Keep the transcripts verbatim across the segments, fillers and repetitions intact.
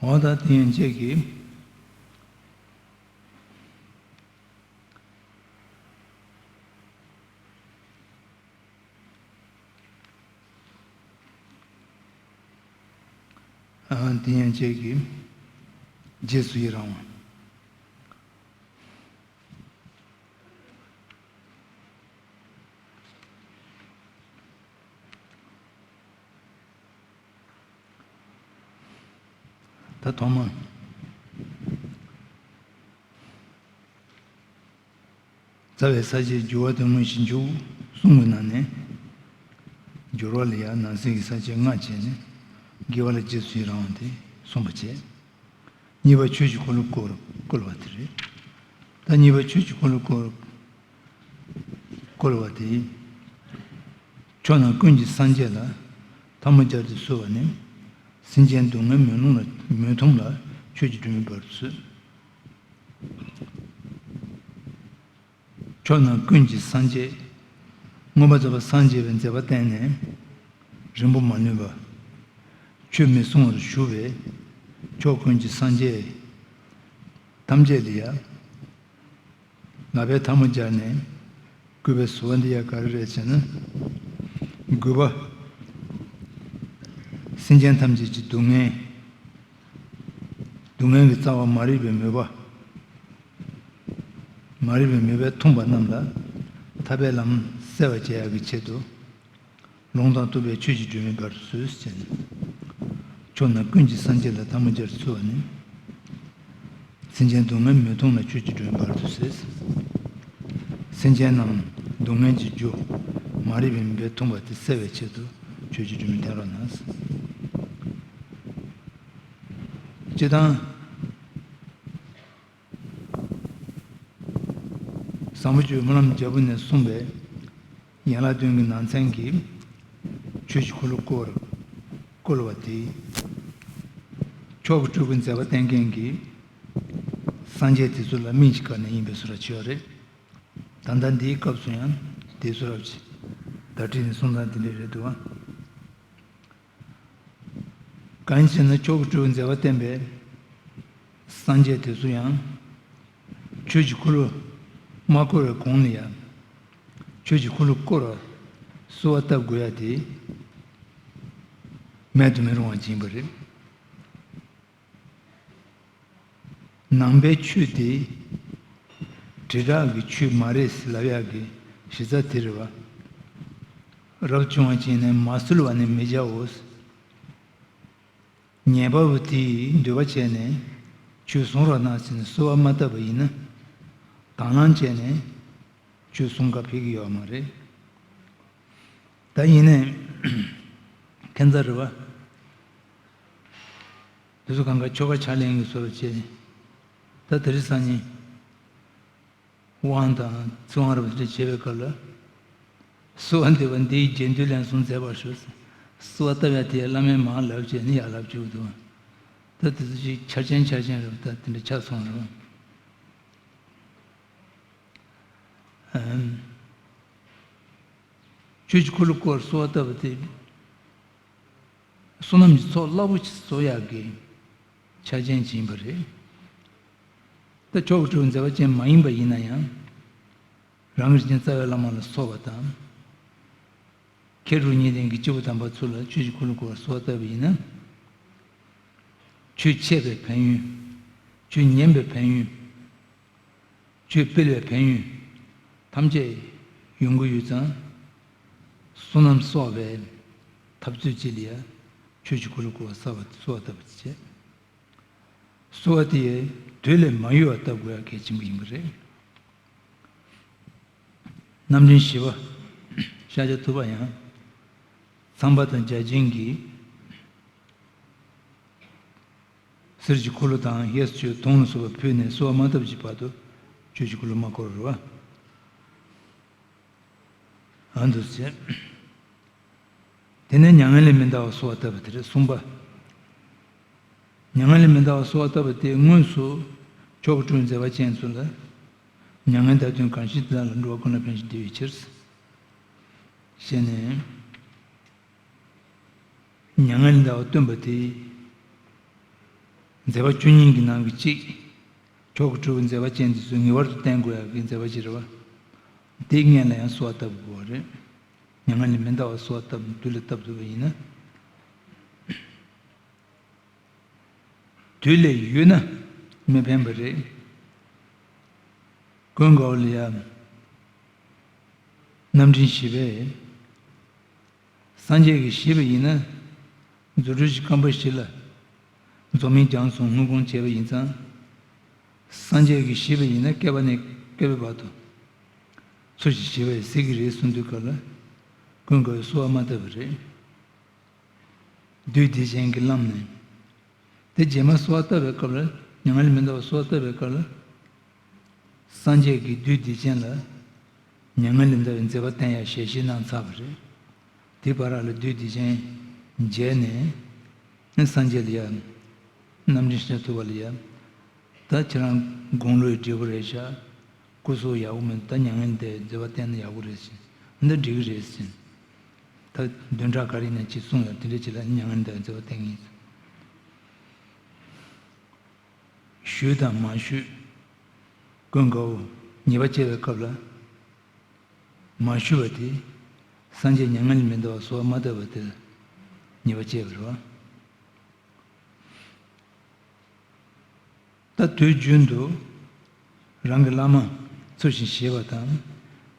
འོ་ད་དེ་ཡན་ཆད་ཀྱི། ཨ། དེ་ཡན་ཆད་ཀྱི་རྗེས་སུ་ཡི་རང་བ། ད་ཐོག་མར། རྩ་བའི་ས་བཅད་སྦྱོར་བ་དེ་དངོས་གཞི་འཇུག་གསུམ་གྱི་ནང་ནས། སྦྱོར་བ་ལ་ཡང་ནང་གསེས་ཀྱི་ས་བཅད་ལྔ་བྱས་ནས། དགེ་བ་ལ་རྗེས་སུ་ཡི་རང་བ་དེ་གསུངས་པ་བྱས། གཉིས་པ་ཆོས་ཀྱི་འཁོར་ལོ་བསྐོར་བསྐོར་བ་དེ་རེད། ད་གཉིས་པ་ཆོས་ཀྱི་འཁོར་ལོ་བསྐོར་བསྐོར་བ་དེ། ཕྱོགས་རྣམས་ཀུན་གྱི་སངས་རྒྱས་ལ་ཐལ་མོ་སྦྱར་ཏེ་གསོལ་བ་ནི། སེམས་ཅན་སྡུག་བསྔལ་མི་མཐོང་ལ་མི་མཐོང་ལ་ཆོས་ཀྱི་སྒྲོན་མེ་སྦར་དུ་གསོལ། ཕྱོགས་རྣམས་ཀུན་གྱི་སངས་རྒྱས། མངོན་པར་རྫོགས་པར་སངས་རྒྱས་པའི་མཛད་པ་བསྟན་ནས། རིང་པོ་མ་ལུས་པ། ཆོས་མི་གསུང་བར་བཞུགས་པའི། ཕྱོགས་ཀུན་གྱི་སངས་རྒྱས་ཐམས་ཅད་ལ་ཡང་། ལག་པའི་ཐལ་མོ་སྦྱར་ནས་གུས་པས་གསོལ་བ་འདེབས་ཡ་ག་རེ་རེད་ཟེར་ན། དགུ་པ། སེམས་ཅན་ཐམས་ཅད་ཀྱི་སྡུག་བསྔལ། སྡུག་བསྔལ་གྱི་རྩ་བ་མ་རིག་པའི་མོས་པ། མ་རིག་པའི་མོས་པས་འཐུངས་པ་རྣམས་ལ་ཐར་པའི་ལམ་གསལ་བར་བྱེད་ཡག་གི་ཆེད་དུ། ལུང་དང་བསྟུན་པའི་ཆོས་ཀྱི་སྒྲོན་མེ་སྦར་དུ་གསོལ་ཟེར་ནས། ཕྱོགས་རྣམས་ཀུན་གྱི་སངས་རྒྱས་ལ་ཐལ་མོ་སྦྱར་གསོལ་བ་ནི། སེམས་ཅན་སྡུག་བསྔལ་མི་མཐོང་ལ་ཆོས་ཀྱི་སྒྲོན་མེ་སྦར་དུ་གསོལ། སེམས་ཅན་རྣམས་སྡུག་བསྔལ་གྱི་རྒྱུ། མ་རིག་པའི་མོས་པས་འཐུངས་པ་དེ་སེལ་བའི་ཆེད་དུ་ཆོས་ཀྱི་སྒྲོན་མེ་བསྟན་རོགས་གནང་། སྤྱིར་བཏང་། བཟང་པོ་སྤྱོད་སྨོན་ལམ་རྒྱལ་པོ་ནས་གསུངས་པའི་ཡན་ལག་བདུན་གྱི་ནང་ཚན་གྱི་ཆོས་ཀྱི་འཁོར་ལོ་བསྐོར་བསྐོར་བ་དེ། མཆོག་གི་སྤྲུལ་སྐུའི་མཛད་པ་བསྟན་མཁན་གྱི་སངས་རྒྱས་དེ་ཚོ་ལ་སྨིན་གྱི་སྐབས་ནས་ཡིན་པའི་བཟོ་འདྲ་ཆེ་བ་རེད། ད་ལྟ་འདིའི་སྐབས་སུ་ཡང་དེ་ཚོ་རབ་ཅིག་བརྡ་བྲིས་ནས་གསུང་སྟངས་དེ་འདྲ་རེད་འདུག་ཨ། གང་ཡིན་ཟེར་ན། མཆོག་གི་སྤྲུལ་སྐུའི་མཛད་པ་བསྟན་པའི་སངས་རྒྱས་དེ་ཚོ་ཡང་། ཆོས་ཀྱི་འཁོར་ལོ་མ་བསྐོར་བའི་གོང་ལ་ཡང་། ཆོས་ཀྱི་འཁོར་ལོ་བསྐོར་བར་གསོལ་བ་བཏབ་དགོས་ཡ་དེ། མེད་དུ་མི་རུང་བ་ཅིག་ཡིན་པ་རེད། ནང་པའི་ཆོས་དེ་དྲིལ་བསྒྲགས་ཀྱི་ཆོས་མ་རེད་ཟེར་ལབ་ཡག་གི་གཞི་རྩ་དེ་རེད་བ། རབ་བྱུང་བ་ཅིག་ནས་མ་གསོལ་བ་ནི་མི་བྱའོ། ཉན་པ་པོ་དེས་འདོད་པ་བྱས་ནས་ཆོས་གསུང་རོགས་གནང་ཟེར་ནས་གསོལ་བ་མ་བཏབ་པ་ཡིན་ན། དང་བླངས་བྱས་ནས་ཆོས་གསུང་ག་ཕེབས་ཀྱི་ཡོད་མ་རེད། ད་ཡིན་ནའི་ཁྱད་མཚར་རེད་བ། དེ་ཚོ་གང་ག་ཆོ་ག་ཕྱག་ལེན་གྱི་བཟོ་འདྲ་བྱས། ད་དེ་རིང་སང་ཉིན་དབང་དང་ཚིག་དབང་རབ་འདྲ་བྱེད་པའི་སྐབས་ལ། གསོལ་བ་འདེབས་པ་འདི་ཡི་རྗེས་ཟློས་ལན་གསུམ་མཛད་པར་ཞུ། གསོལ་བ་བཏབ་ཡ་དེ་བླ་མས་མར་ལབ་བྱས་ནས་ཡར་ལབ་བཅུག་འདུག། ད་དེ་ཚོ་ཅིག་འཆར་ཅན་འཆར་ཅན་རེད་བ། ད་དེ་འདྲ་ཆགས་སོང་རེད་བ། ཨམ། ཆོས་ཀྱི་འཁོར་ལོ་བསྐོར་གསོལ་བ་བཏབ་པ་དེ། བསོད་ནམས་ཀྱི་ཚོགས་རླབས་པོ་ཆེ་གསོག་ཡག་གི་ཆ་རྐྱེན་ཅིག་ཡིན་པ་རེད། ད་མཆོག་གི་སྤྲུལ་སྐུ་མཛད་པ་ཅན་མ་ཡིན་པ་ཡིན་ན་ཡང་། རང་གི་རིགས་ཅན་རྩ་བའི་བླ་མ་ལ་སོགས་པ་དང་། མཁས་གྲུབ་གཉིས་ལྡན་གྱི་སྐྱེས་བུ་དམ་པ་ཚོ་ལ་ཆོས་ཀྱི་འཁོར་ལོ་བསྐོར་གསོལ་བ་བཏབ་པ་ཡིན་ན། ཆོས་འཆད་པའི་ཕན་ཡོན། ཆོས་ཉན་པའི་ཕན་ཡོན། ཆོས་སྤེལ་བའི་ཕན་ཡོན་ཐམས་ཅད་ཡོང་གི་ཡོད་ཙང་། བསོད་ནམས་གསོག་པའི་འཐབ་རྩོད་ཅིག་ལ་ཡ་ཆོས་ཀྱི་འཁོར་ལོ་བསྐོར་བ་གསོལ་བ་བཏབ་པ་བྱས། གསོལ་བ་དེ་ཡང་དུས་ལས་མ་ཡོལ་བར་བཏབ་དགོས་ཡ་གལ་ཆེན་པོ་ཡིན་པ་རེད། རྣམ་འདྲེན་བཞི་པ་ཤཱཀྱ་ཐུབ་པ་ཡང་ཚངས་པ་དང་བརྒྱ་བྱིན་གྱིས། གསེར་གྱི་འཁོར་ལོ་དང་གཡས་སུ་ཆོས་དུང་ལ་སོགས་པ་ཕུལ་ནས་གསོལ་བ་མ་བཏབ་ཀྱི་བར་དུ་ཆོས་ཀྱི་འཁོར་ལོ་མ་བསྐོར་བ་རེད་བ། ཨ་འདུག་ཟེར། དེ་ནས་མྱ་ངན་ལས་མི་འདའ་བར་གསོལ་བ་བཏབ་པ་དེ་རེད། གསུམ་པ། མྱ་ངན་ལས་མི་འདའ་བར་གསོལ་བ་བཏབ་པ་དེ་དངོས་སུ་མཆོག་གི་སྤྲུལ་མཛད་པ་ཅན་ཚོ་ལ་མྱ་ངན་འདའ་དོན་གང་ཞིག་དེ་དག་ལ་འགྲོ་བ་ཀུན་ལ་ཕན་ཞིང་བདེ་བའི་ཕྱིར། ཞེས་ནས། མྱ་ངན་ལས་འདའ་བར་སྟོན་པ་དེ། མཛད་པ་བཅུ་གཉིས་ཀྱི་ནང་གི་གཅིག་མཆོག་གི་སྤྲུལ་པའི་མཛད་པ་ཅན་དེ་ཚོས་ངེས་པར་དུ་བསྟེན་དགོས་ཡག་གི་མཛད་པ་ཅིག་རེད་བ། དེའི་སྔོན་ལ་ཡང་གསོལ་བ་བཏབ་དགོས་པ་རེད། མྱ་ངན་ལས་མི་འདའ་བར་གསོལ་བ་བཏབ་དུས་ལ་བཏབ་ཐུབ་པ་ཡིན་ན། དུས་ལས་ཡོལ་ན་མི་ཕན་པ་རེད། ཀུན་དགའ་བོ་ལ་ཡང་རྣམ་འདྲེན་བཞི་པས། སངས་རྒྱས་ཀྱིས་བཞེད་པ་ཡིན་ན། རྫུ་འཕྲུལ་གྱི་རྐང་པ་བཞི་ལ། རྫོགས་སྨིན་སྦྱངས་སོང་སྔོན་དགོངས་བྱས་པ་ཡིན་ཙང་། སངས་རྒྱས་ཀྱིས་བཞེད་པ་ཡིན་ན་བསྐལ་པ་ནས་བསྐལ་པའི་བར་དུ། ཚུལ་བཞིན་བཞེས་པ་ཡིས་གཟིགས་ཀྱི་རེད་གསུངས་དུས་སྐབས་ལ། ཀུན་དགའ་བོས་གསོལ་བ་མ་བཏབ་པ་རེད། བདུད་སྡིག་ཅན་གྱིས་བརླམས་ནས། དེ་རྗེས་མ་གསོལ་བ་བཏབ་པའི་སྐབས་ལ། མྱ་ངན་ལས་མི་འདའ་བར་གསོལ་བ་བཏབ་པའི་སྐབས་ལ། སངས་རྒྱས་ཀྱིས་བདུད་སྡིག་ཅན་ལ། མྱ་ངན་ལས་འདའ་བའི་མཛད་པ་བསྟན་ཡག་ཞལ་བཞེས་གནང་ཚར་བ་རེད། དེ་བར་ལ་བདུད་སྡིག་ཅན་མཇལ་ནས། སངས་རྒྱས་ལ་ཡང་རྣམ་འདྲེན་ཞུ་ཐུབ་པ་ལ་ཡང་། ད་ཁྱེད་རང་དགུང་ལོ་ཡི་འབྲས་བུ་རེད་ཤག་སྐུ་གཟུགས་ཡག་པོ་མེད། ད་མྱ་ངན་འདའ་བའི་མཛད་པ་བསྟན་ན་ཡག་པོ་རེད་ཟེར། འདི་འགྲིག་གི་རེད་ཟེར། ད་བདུན་ཕྲག་ག་རེ་ཡིན་ན་ཅིག་གསུངས་ཡོད། དེ་འདྲ་ཅིག་ལ་མྱ་ངན་འདའ་བའི་མཛད་པ་བསྟན་གྱི་ཡིན་ཟེར། ཞུས་དང་མ་ཞུས། ཀུན་དགའ་བོ་ཉེས་པ་བཅད་པའི་སྐབས་ལ། མ་ཞུས་པ་དེ། སངས་རྒྱས་མྱ་ངན་ལས་མི་འདའ་བར་གསོལ་བ་མ་བཏབ་པ་དེ་ལ་ཉེས་པ་བཅད་པ་རེད་བ། ད་དུས་རྒྱུན་དུ་རང་གི་བླ་མ་ཚུལ་བཞིན་བཞེས་པ་དང་།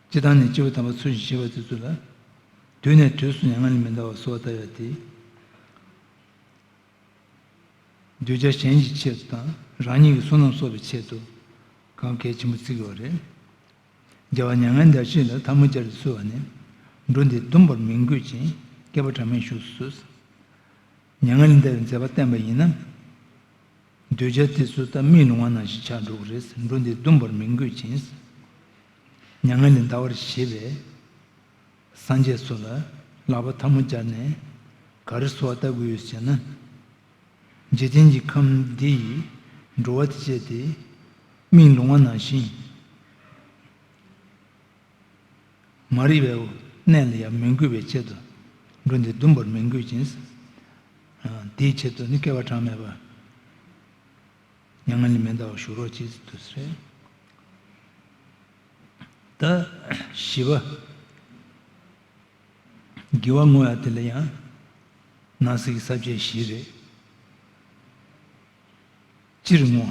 སྤྱི་བཏང་ནས་སྐྱེས་བུ་དམ་པ་ཚུལ་བཞིན་བཞེས་པ་དེ་ཚོ་ལ། དུས་ནས་དུས་སུ་མྱ་ངན་ལས་མི་འདའ་བར་གསོལ་བ་བཏབ་ཡག་དེ། གདུལ་བྱ་གཞན་གྱི་ཆེད་དུ་དང་རང་ཉིད་ཀྱི་བསོད་ནམས་གསོག་པའི་ཆེད་དུ་གང་གལ་ཆེན་པོ་བརྩི་དགོས་པ་རེད། རྒྱལ་བ་མྱ་ངན་འདའ་བཞི་ལ་ཐལ་མོ་སྦྱར་ཏེ་གསོལ་བ་ནི། འགྲོ་འདི་སྡུམ་པར་མི་འགྱུར་ཅིང་བསྐལ་པ་གྲངས་མེད་བཞུགས་སུ་གསོལ། མྱ་ངན་ལས་འདའ་བའི་མཛད་པ་བསྟན་པ་ཡིན་ན། གདུལ་བྱ་དེ་ཚོ་ད་མིག་ལོང་བ་ནང་བཞིན་ཆགས་འགྲོ་གི་རེད། འགྲོ་འདི་སྡུམ་པར་མི་འགྱུར་ཅིང་། མྱ་ངན་ལས་འདའ་བར་བཞེད་པའི་སངས་རྒྱས་ཚོ་ལ་ལག་པ་ཐལ་མོ་སྦྱར་ནས་ག་རེ་གསོལ་བ་བཏབ་དགོས་ཡོད་ཟེར་ན། འཇིག་རྟེན་གྱི་ཁམས་འདི་ཡི་འགྲོ་བ་དེ་བཅས་ཏེ་མིག་ལོང་བ་ནང་བཞིན་མ་རིག་པའི་གནས་ལ་ཡང་མི་འགོད་པའི་ཆེད་དུ། འགྲོ་འདི་སྡུམ་པར་མི་འགྱུར་ཅིང་། དེའི་ཆེད་དུ་ནི་བསྐལ་པ་གྲངས་མེད་པ་མྱ་ངན་ལས་མི་འདའ་བར་བཞུགས་རོགས་གྱིས་ཟེར་དུས་རེད། ད་བཞི་པ། དགེ་བ་བསྔོ་ཡག་དེ་ལ་ཡང་ནང་གསེས་ཀྱི་ས་བཅད་བཞི་རེད། སྤྱིར་བསྔོ་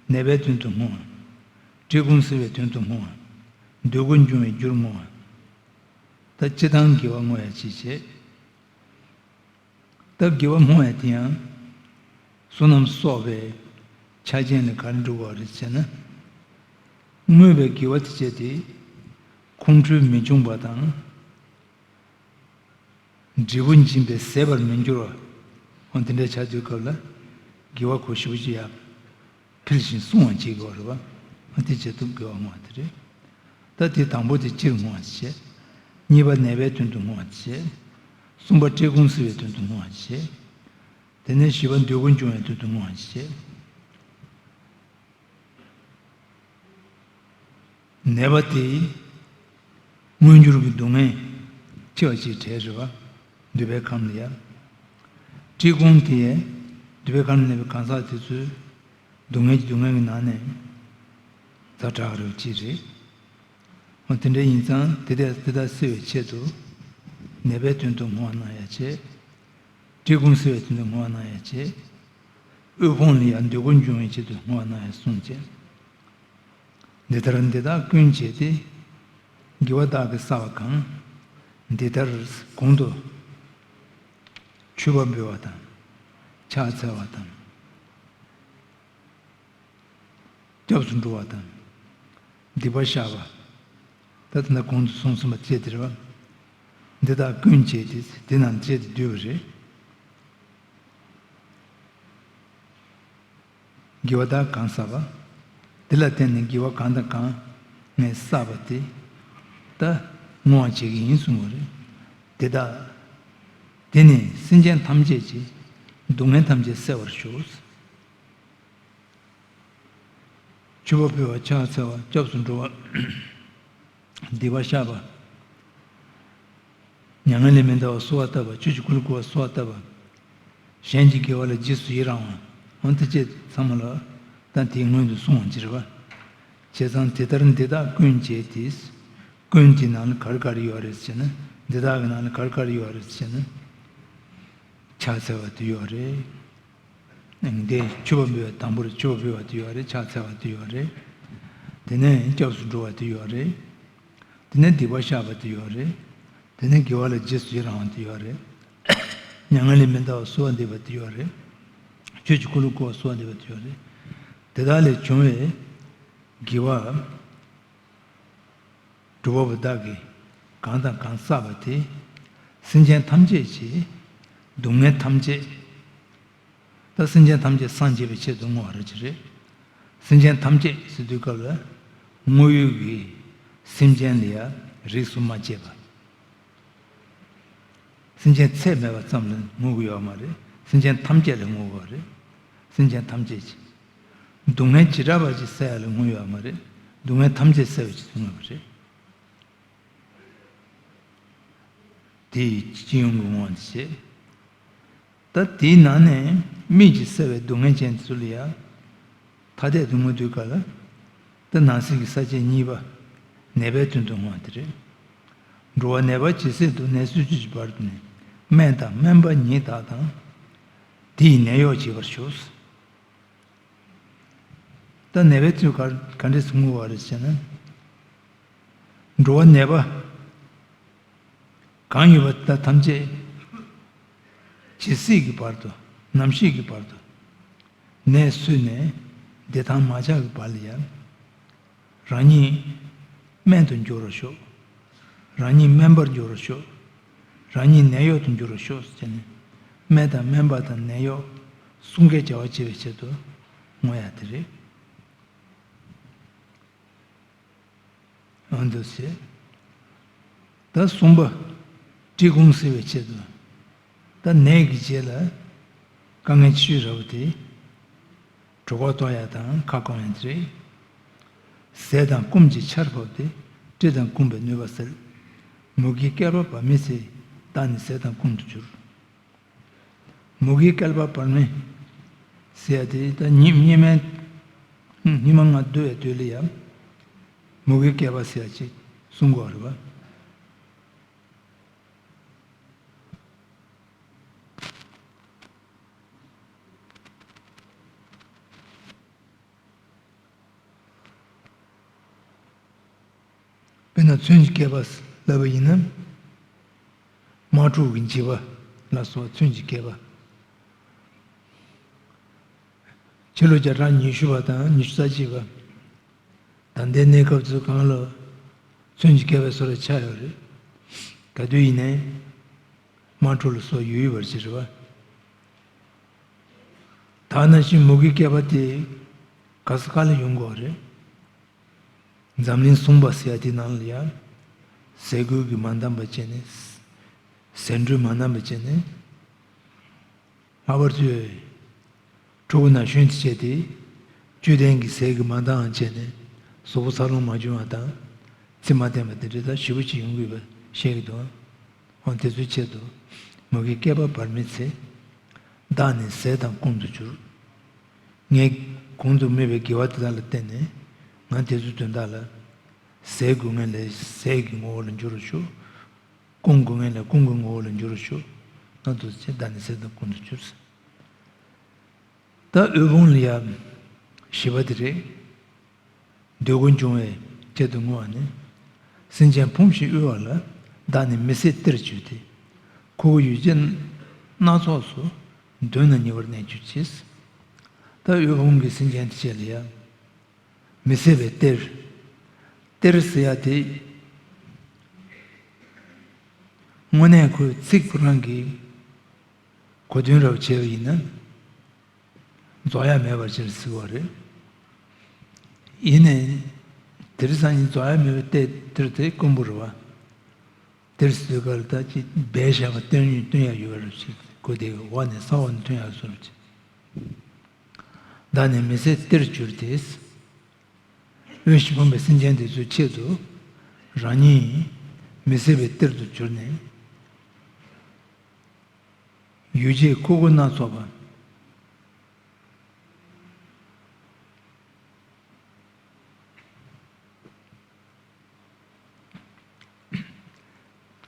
བ། ནད་པའི་དོན་དུ་བསྔོ་བ། བཀྲེས་སྐོམ་སེལ་བའི་དོན་དུ་བསྔོ་བ། འདོད་དགུ་འབྱུང་བའི་རྒྱུར་བསྔོ་བ། ད་སྤྱིར་བཏང་དགེ་བ་བསྔོ་ཡག་ཅིག་བྱེད། ད་དགེ་བ་བསྔོ་ཡག་དེ་ཡང་བསོད་ནམས་གསོག་པའི་ཆ་རྐྱེན་ལ་ག་རེ་འགྲོ་གི་རེད་ཟེར་ན། བསྔོས་པའི་དགེ་བ་དེ་བཅས་དེ་ཁོང་ཁྲོ་མི་འབྱུང་བ་དང་། འབྲས་བུ་འབྱིན་པས་ཟད་པར་མི་འགྱུར་བ། འོ་དེ་འདྲ་ཆགས་དུས་སྐབས་ལ་དགེ་བ་གོ་ཞིབ་ཅིག་ཡག་འཕེལ་ཞིང་སྲུང་བ་བྱེད་དགོས་རེད་བ། འོ་དེ་བྱེད་ཐུབ་དགེ་བ་བསྔོ་བ་དེ་རེད། ད་དེ་དང་པོ་དེ་སྤྱིར་བསྔོ་བ་བྱེད། གཉིས་པ་ནད་པའི་དོན་དུ་བསྔོ་བ་བྱེད། གསུམ་པ་བཀྲེས་སྐོམ་སེལ་བའི་དོན་དུ་བསྔོ་བ་བྱེད། དེ་ནས་བཞི་པ་འདོད་དགུ་འབྱུང་བའི་དོན་དུ་བསྔོ་བ་བྱེད། ནད་པ་དེ་མངོན་གྱུར་གྱི་སྡུག་བསྔལ་ཆེ་བ་ཅིག་བྲལ་རེད་བ། འདོད་པའི་ཁམས་ལ་ཡ། བཀྲེས་སྐོམ་དེ་འདོད་པའི་ཁམས་ལ་གནས་པའི་གང་ཟག་དེ་ཚོའི་སྡུག་བསྔལ་གྱི་སྡུག་བསྔལ་གྱི་ནང་ནས་ཛ་དྲག་རེད་ཅིག་རེད། འོ་དེ་འདྲ་ཡིན་ཙང་དེ་དག་དེ་དག་སེལ་བའི་ཆེད་དུ་ནད་པའི་དོན་དུ་བསྔོ་བ་གནང་ཡ་བྱེད། བཀྲེས་སྐོམ་སེལ་བའི་དོན་དུ་བསྔོ་བ་གནང་ཡ་བྱེད། དབུལ་ཕོངས་ལ་ཡང་འདོད་དགུ་འབྱུང་བའི་ཆེད་དུ་བསྔོ་བ་གནང་ཡ་གསུངས་བྱས། འདི་ལྟར་འདི་དག་ཀུན་བྱས་ཏེ། དགེ་བ་བདག་གིས་བསགས་པ་གང་། འདི་ལྟར་གོང་དུ་མཆོད་པ་འབུལ་བ་དང་། ཕྱག་འཚལ་བ་དང་། སྐྱབས་སུ་འགྲོ་བ་དང་། སྡིག་པ་བཤགས་པ། ད་ལྟ་ན་གོང་དུ་གསུངས་ཟིན་པ་བཅས་དེ་རེད་བ། འདི་དག་ཀུན་བྱས་ཏེ་དེ་རྣམས་བཅས་ཏེ་བསྡུས་པ་རེད། དགེ་བ་དག་གང་བསགས་པ། དེ་ལ་བརྟེན་ནས་དགེ་བ་གང་དང་གང་ངས་བསགས་པ་དེ་ད་བསྔོ་བ་བྱེད་ཀྱི་ཡིན་གསུངས་པ་རེད། དེ་དག་དེ་ནི་སེམས་ཅན་ཐམས་ཅད་ཀྱི་སྡུག་བསྔལ་ཐམས་ཅད་སེལ་བར་ཤོག། མཆོད་པ་ཕུལ་བ། ཕྱག་འཚལ་བ། སྐྱབས་སུ་འགྲོ་བ། སྡིག་པ་བཤགས་པ། མྱ་ངན་ལས་མི་འདའ་བར་གསོལ་བ་བཏབ་པ། ཆོས་ཀྱི་འཁོར་ལོ་བསྐོར་བར་གསོལ་བ་བཏབ་པ། གཞན་གྱི་དགེ་བ་ལ་རྗེས་སུ་ཡི་རང་བ། འོན་ཏེ་ཅེས་ཚང་མ་ལ་ད་དེའི་སྔོན་དུ་གསུངས་པ་ཅིག་རེད་པ། བྱས་ཙང་དེ་ལྟར་འདི་དག་ཀུན་བྱེད་དེ། ཀུན་དེའི་ནང་ལ་ག་རེ་ག་རེ་ཡོད་རེད་ཟེར་ན། འདི་དག་གི་ནང་ལ་ག་རེ་ག་རེ་ཡོད་རེད་ཟེར་ན། ཕྱག་འཚལ་བ་དེ་ཡོད་རེད། འདི་མཆོད་པ་འབུལ་བ་དང་པོར་མཆོད་པ་འབུལ་བ་དེ་ཡོད་རེད། ཕྱག་འཚལ་བ་དེ་ཡོད་རེད། དེ་ནས་སྐྱབས་སུ་འགྲོ་བ་དེ་ཡོད་རེད། དེ་ནས་སྡིག་པ་བཤགས་པ་དེ་ཡོད་རེད། དེ་ནས་དགེ་བ་ལ་རྗེས་སུ་ཡི་རང་བ་དེ་ཡོད་རེད། མྱ་ངན་ལས་མི་འདའ་བར་གསོལ་བ་འདེབས་པ་དེ་ཡོད་རེད། ཆོས་ཀྱི་འཁོར་ལོ་བསྐོར་བར་གསོལ་བ་འདེབས་པ་དེ་ཡོད་རེད། དེ་དག་ལས་བྱུང་བའི་དགེ་བ་སྒྲུབ་པ་པོ་བདག་གིས་གང་དང་གང་བསགས་པ་དེ། སེམས་ཅན་ཐམས་ཅད་ཀྱི་སྡུག་བསྔལ་ཐམས་ཅད། ད་སེམས་ཅན་ཐམས་ཅད་སངས་རྒྱས་པའི་ཆེད་དུ་བསྔོ་བ་རེད་ཅེས་རེད། སེམས་ཅན་ཐམས་ཅད་ཟེར་དུས་སྐབས་ལ་བསྔོ་ཡུལ་གྱི་སེམས་ཅན་ལ་ཡང་རིས་སུ་མ་ཆད་པ། སེམས་ཅན་ཚད་མེད་པ་ཙམ་ལ་བསྔོ་གི་ཡོད་མ་རེད། སེམས་ཅན་ཐམས་ཅད་ལ་བསྔོ་དགོས་པ་རེད། སེམས་ཅན་ཐམས་ཅད་ཀྱི་སྡུག་བསྔལ་བྱེ་བྲག་པ་ཅིག་བསལ་ཡ་ལ་བསྔོ་ཡོད་མ་རེད། སྡུག་བསྔལ་ཐམས་ཅད་བསལ་བའི་ཆེད་དུ་བསྔོས་པ་རེད། དེ་ཡི་སྤྱི་ཡོངས་ཀྱི་བསྔོ་བ་བྱེད། ད་དེའི་ནང་ནས་མིག་གིས་བསལ་བའི་སྡུག་བསྔལ་ཅན་དེ་ཚོ་ལ་ཡང་ཐ་དད་དུ་བསྔོ་དུས་སྐབས་ལ། ད་ནང་གསེས་ཀྱི་ས་བཅད་གཉིས་པ། ནད་པའི་དོན་དུ་བསྔོ་བ་དེ་རེད། འགྲོ་བ་ནད་པ་ཇི་སྲིད་དུ། ནད་སོས་ཆུད་ཀྱི་བར་དུ་ནི། སྨན་དང་སྨན་པ་ཉིད་བདག་དང་། དེ་ཡི་ནད་གཡོག་བྱེད་པར་ཞུ། ད་ནད་པའི་ཚུལ་ག་ག་འདྲས་སུ་བསྔོ་བ་རེད་ཟེར་ན། འགྲོ་བ་ནད་པ་གང་ཡོད་པ་ད་ཐམས་ཅད་ཇི་སྲིད་ཀྱི་བར་དུ། ནམ་ཞིག་གི་བར་དུ། ནད་སོས་ནས་བདེ་ཐང་མ་ཆགས་ཀྱི་བར་ལ་ཡང་། རང་ཉིད་སྨན་དུ་འགྱུར་བར་ཤོག། རང་ཉིད་སྨན་པར་འགྱུར་བར་ཤོག། རང་ཉིད་ནད་གཡོག་ཏུ་འགྱུར་བར་ཤོག་ཟེར་ནས། སྨན་དང་སྨན་པ་དང་ནད་གཡོག་གསུམ་ཀའི་བྱ་བ་བྱེད་པའི་ཆེད་དུ་བསྔོ་ཡ་དེ་རེད། འོ་འདུག་སེ། ད་གསུམ་པ། བཀྲེས་སྐོམ་སེལ་བའི་ཆེད་དུ། ད་ནད་ཀྱི་རྗེས་ལ་དཀའ་ངལ་ཆེ་ཤོས་ར་བ་དེ། གྲོད་ཁོག་ལྟོགས་ཡ་དང་ཁ་སྐོམ་ཡ་དེ་རེད། ཟས་དང་སྐོམ་གྱི་ཆར་ཕབ་སྟེ། བཀྲེས་དང་སྐོམ་པའི་གནོད་པ་སེལ། མུ་གེའི་བསྐལ་པ་བར་མའི་ཚེ། བདག་ནི་ཟས་དང་སྐོམ་དུ་གྱུར། མུ་གེའི་བསྐལ་པ་བར་མའི་ཟེར་ཡ་དེ་ད་ཉི་སྙེ་མའི་ཉི་མ་ལྔ་སྡོད་ཡ་དུས་ལ་ཡང་མུ་གེའི་བསྐལ་པ་ཟེར་ཡ་ཅིག་གསུང་གི་ཡོད་རེད་པ། དཔེར་ན་མཚོན་གྱི་བསྐལ་པ་ལབ་པ་ཡིན་ན། དམག་འཁྲུག་གི་འཇིགས་པ་ལ་སོགས་མཚོན་གྱི་བསྐལ་པ། ཕྱི་ལོ་བརྒྱ་ཕྲག་ཉི་ཤུ་པ་དང་ཉི་ཤུ་རྩ་གཅིག་པ། ད་ལྟའི་གནས་སྐབས་སུ་གང་ལ་མཚོན་གྱི་བསྐལ་པའི་བཟོ་འདྲ་ཆགས་ཡོད་རེད། ག་དུས་ཡིན་ནའི་དམག་འཁྲུག་ལ་སོགས་ཡོད་ཡོད་པར་བྱེད་རེད་པ། ད་ནང་བཞིན་མུ་གེའི་བསྐལ་པ་དེ་ག་ས་ག་ལ་ཡོང་གི་ཡོད་རེད། འཛམ་གླིང་ཟུང་བ་ཟེར་ཡ་དེ་ནང་ལ་ཡང་ཟས་གོས་ཀྱིས་མ་འདང་བ་བྱས་ནས། ཟས་འགྲོས་མ་འདང་བ་བྱས་ནས། ལྷག་པར་དུ་ཕྲུ་གུ་ན་གཞོན་དེ་བྱས་ཏེ། བཅུད་ལྡན་གྱི་ཟས་ཀྱིས་མ་འདང་བ་བྱས་ནས་གཟུགས་པོ་འཚར་ལོངས་མ་བྱུང་བ་དང་། རྩིས་མ་བརྟན་པ་དེ་འདྲ་ད་ཞེ་པོ་ཅིག་ཡོང་གི་ཡོད་པ་ཤེས་ཀྱི་འདུག། འོ་དེ་ཚོའི་ཆེད་དུ། མུ་གེའི་བསྐལ་པ་བར་མའི་ཚེ། བདག་ནི་ཟས་དང་སྐོམ་དུ་གྱུར། ངས་གོང་དུ་སྨོས་པའི་དགེ་བ་དེ་དག་ལ་བརྟེན་ནས། ང་དེ་ཚོའི་དོན་དག་ལ་ཟས་དགོས་མཁན་ལ་ཟས་ཀྱི་ངོ་བོ་ལ་འགྱུར་རོ་ཞུ། སྐོམ་དགོས་མཁན་ལ་སྐོམ་གྱི་ངོ་བོ་ལ་འགྱུར་རོ་ཞུ། ང་དེ་ཚོའི་ཆེད་བདག་ནི་ཟས་དང་སྐོམ་དུ་གྱུར། ད་དབུལ་ཕོངས་ལ་ཡང་བཞི་པ་དེ་རེད། འདོད་དགུ་འབྱུང་བའི་ཆེད་དུ་བསྔོ་བ་ནི། སེམས་ཅན་ཕོངས་ཤིང་དབུལ་བ་ལ། བདག་ནི་མི་བཟད་གཏེར་གྱུར་ཏེ། ཁོ་བོའི་ཡུལ་ཅན་སྣ་ཚོགས་སུ། མདུན་ན་ཉེ་བར་གནས་གྱུར་ཅིག། ད་དབུལ་ཕོངས་ཀྱི་སེམས་ཅན་དེ་བྱས་ལ་ཡང་། མི་བཟད་པའི་གཏེར། གཏེར་ཟེར་ཡ་དེ། དངོས་གནས་ཁོའི་ཚིག་ཁོ་རང་གི་གོ་དོན་རབ་བྱས་པ་ཡིན་ན། རྫོགས་ཡ་མེད་པ་ཅིག་ཟེར་བ་རེད། ཡིན་ནའི། དེ་རིང་སང་ཉིན་རྫོགས་ཡ་མེད་པའི་གཏེར་དེ་དཀོན་པོ་རེད་བ། གཏེར་ཟེར་ག་ལ་ད་ཅིག་སྦས་བཞག་པ་སྟོན་སྟོན་ཡ་ཡོད་པ་རེད་ཅིག་གོ་དེ་འོག་ནས་ས་འོག་ནས་ཐོན་ཡ་བཟོ་འདྲ་ཅིག། བདག་ནི་མི་བཟད་གཏེར་གྱུར་ཏེ། དབུལ་ཞིང་ཕོངས་པའི་སེམས་ཅན་དེ་ཚོའི་ཆེད་དུ། རང་ཉིད་མི་བཟད་པའི་གཏེར་དུ་གྱུར་ནས། ཡུལ་ཅན་ཁུ་ཁུ་སྣ་ཚོགས་པ།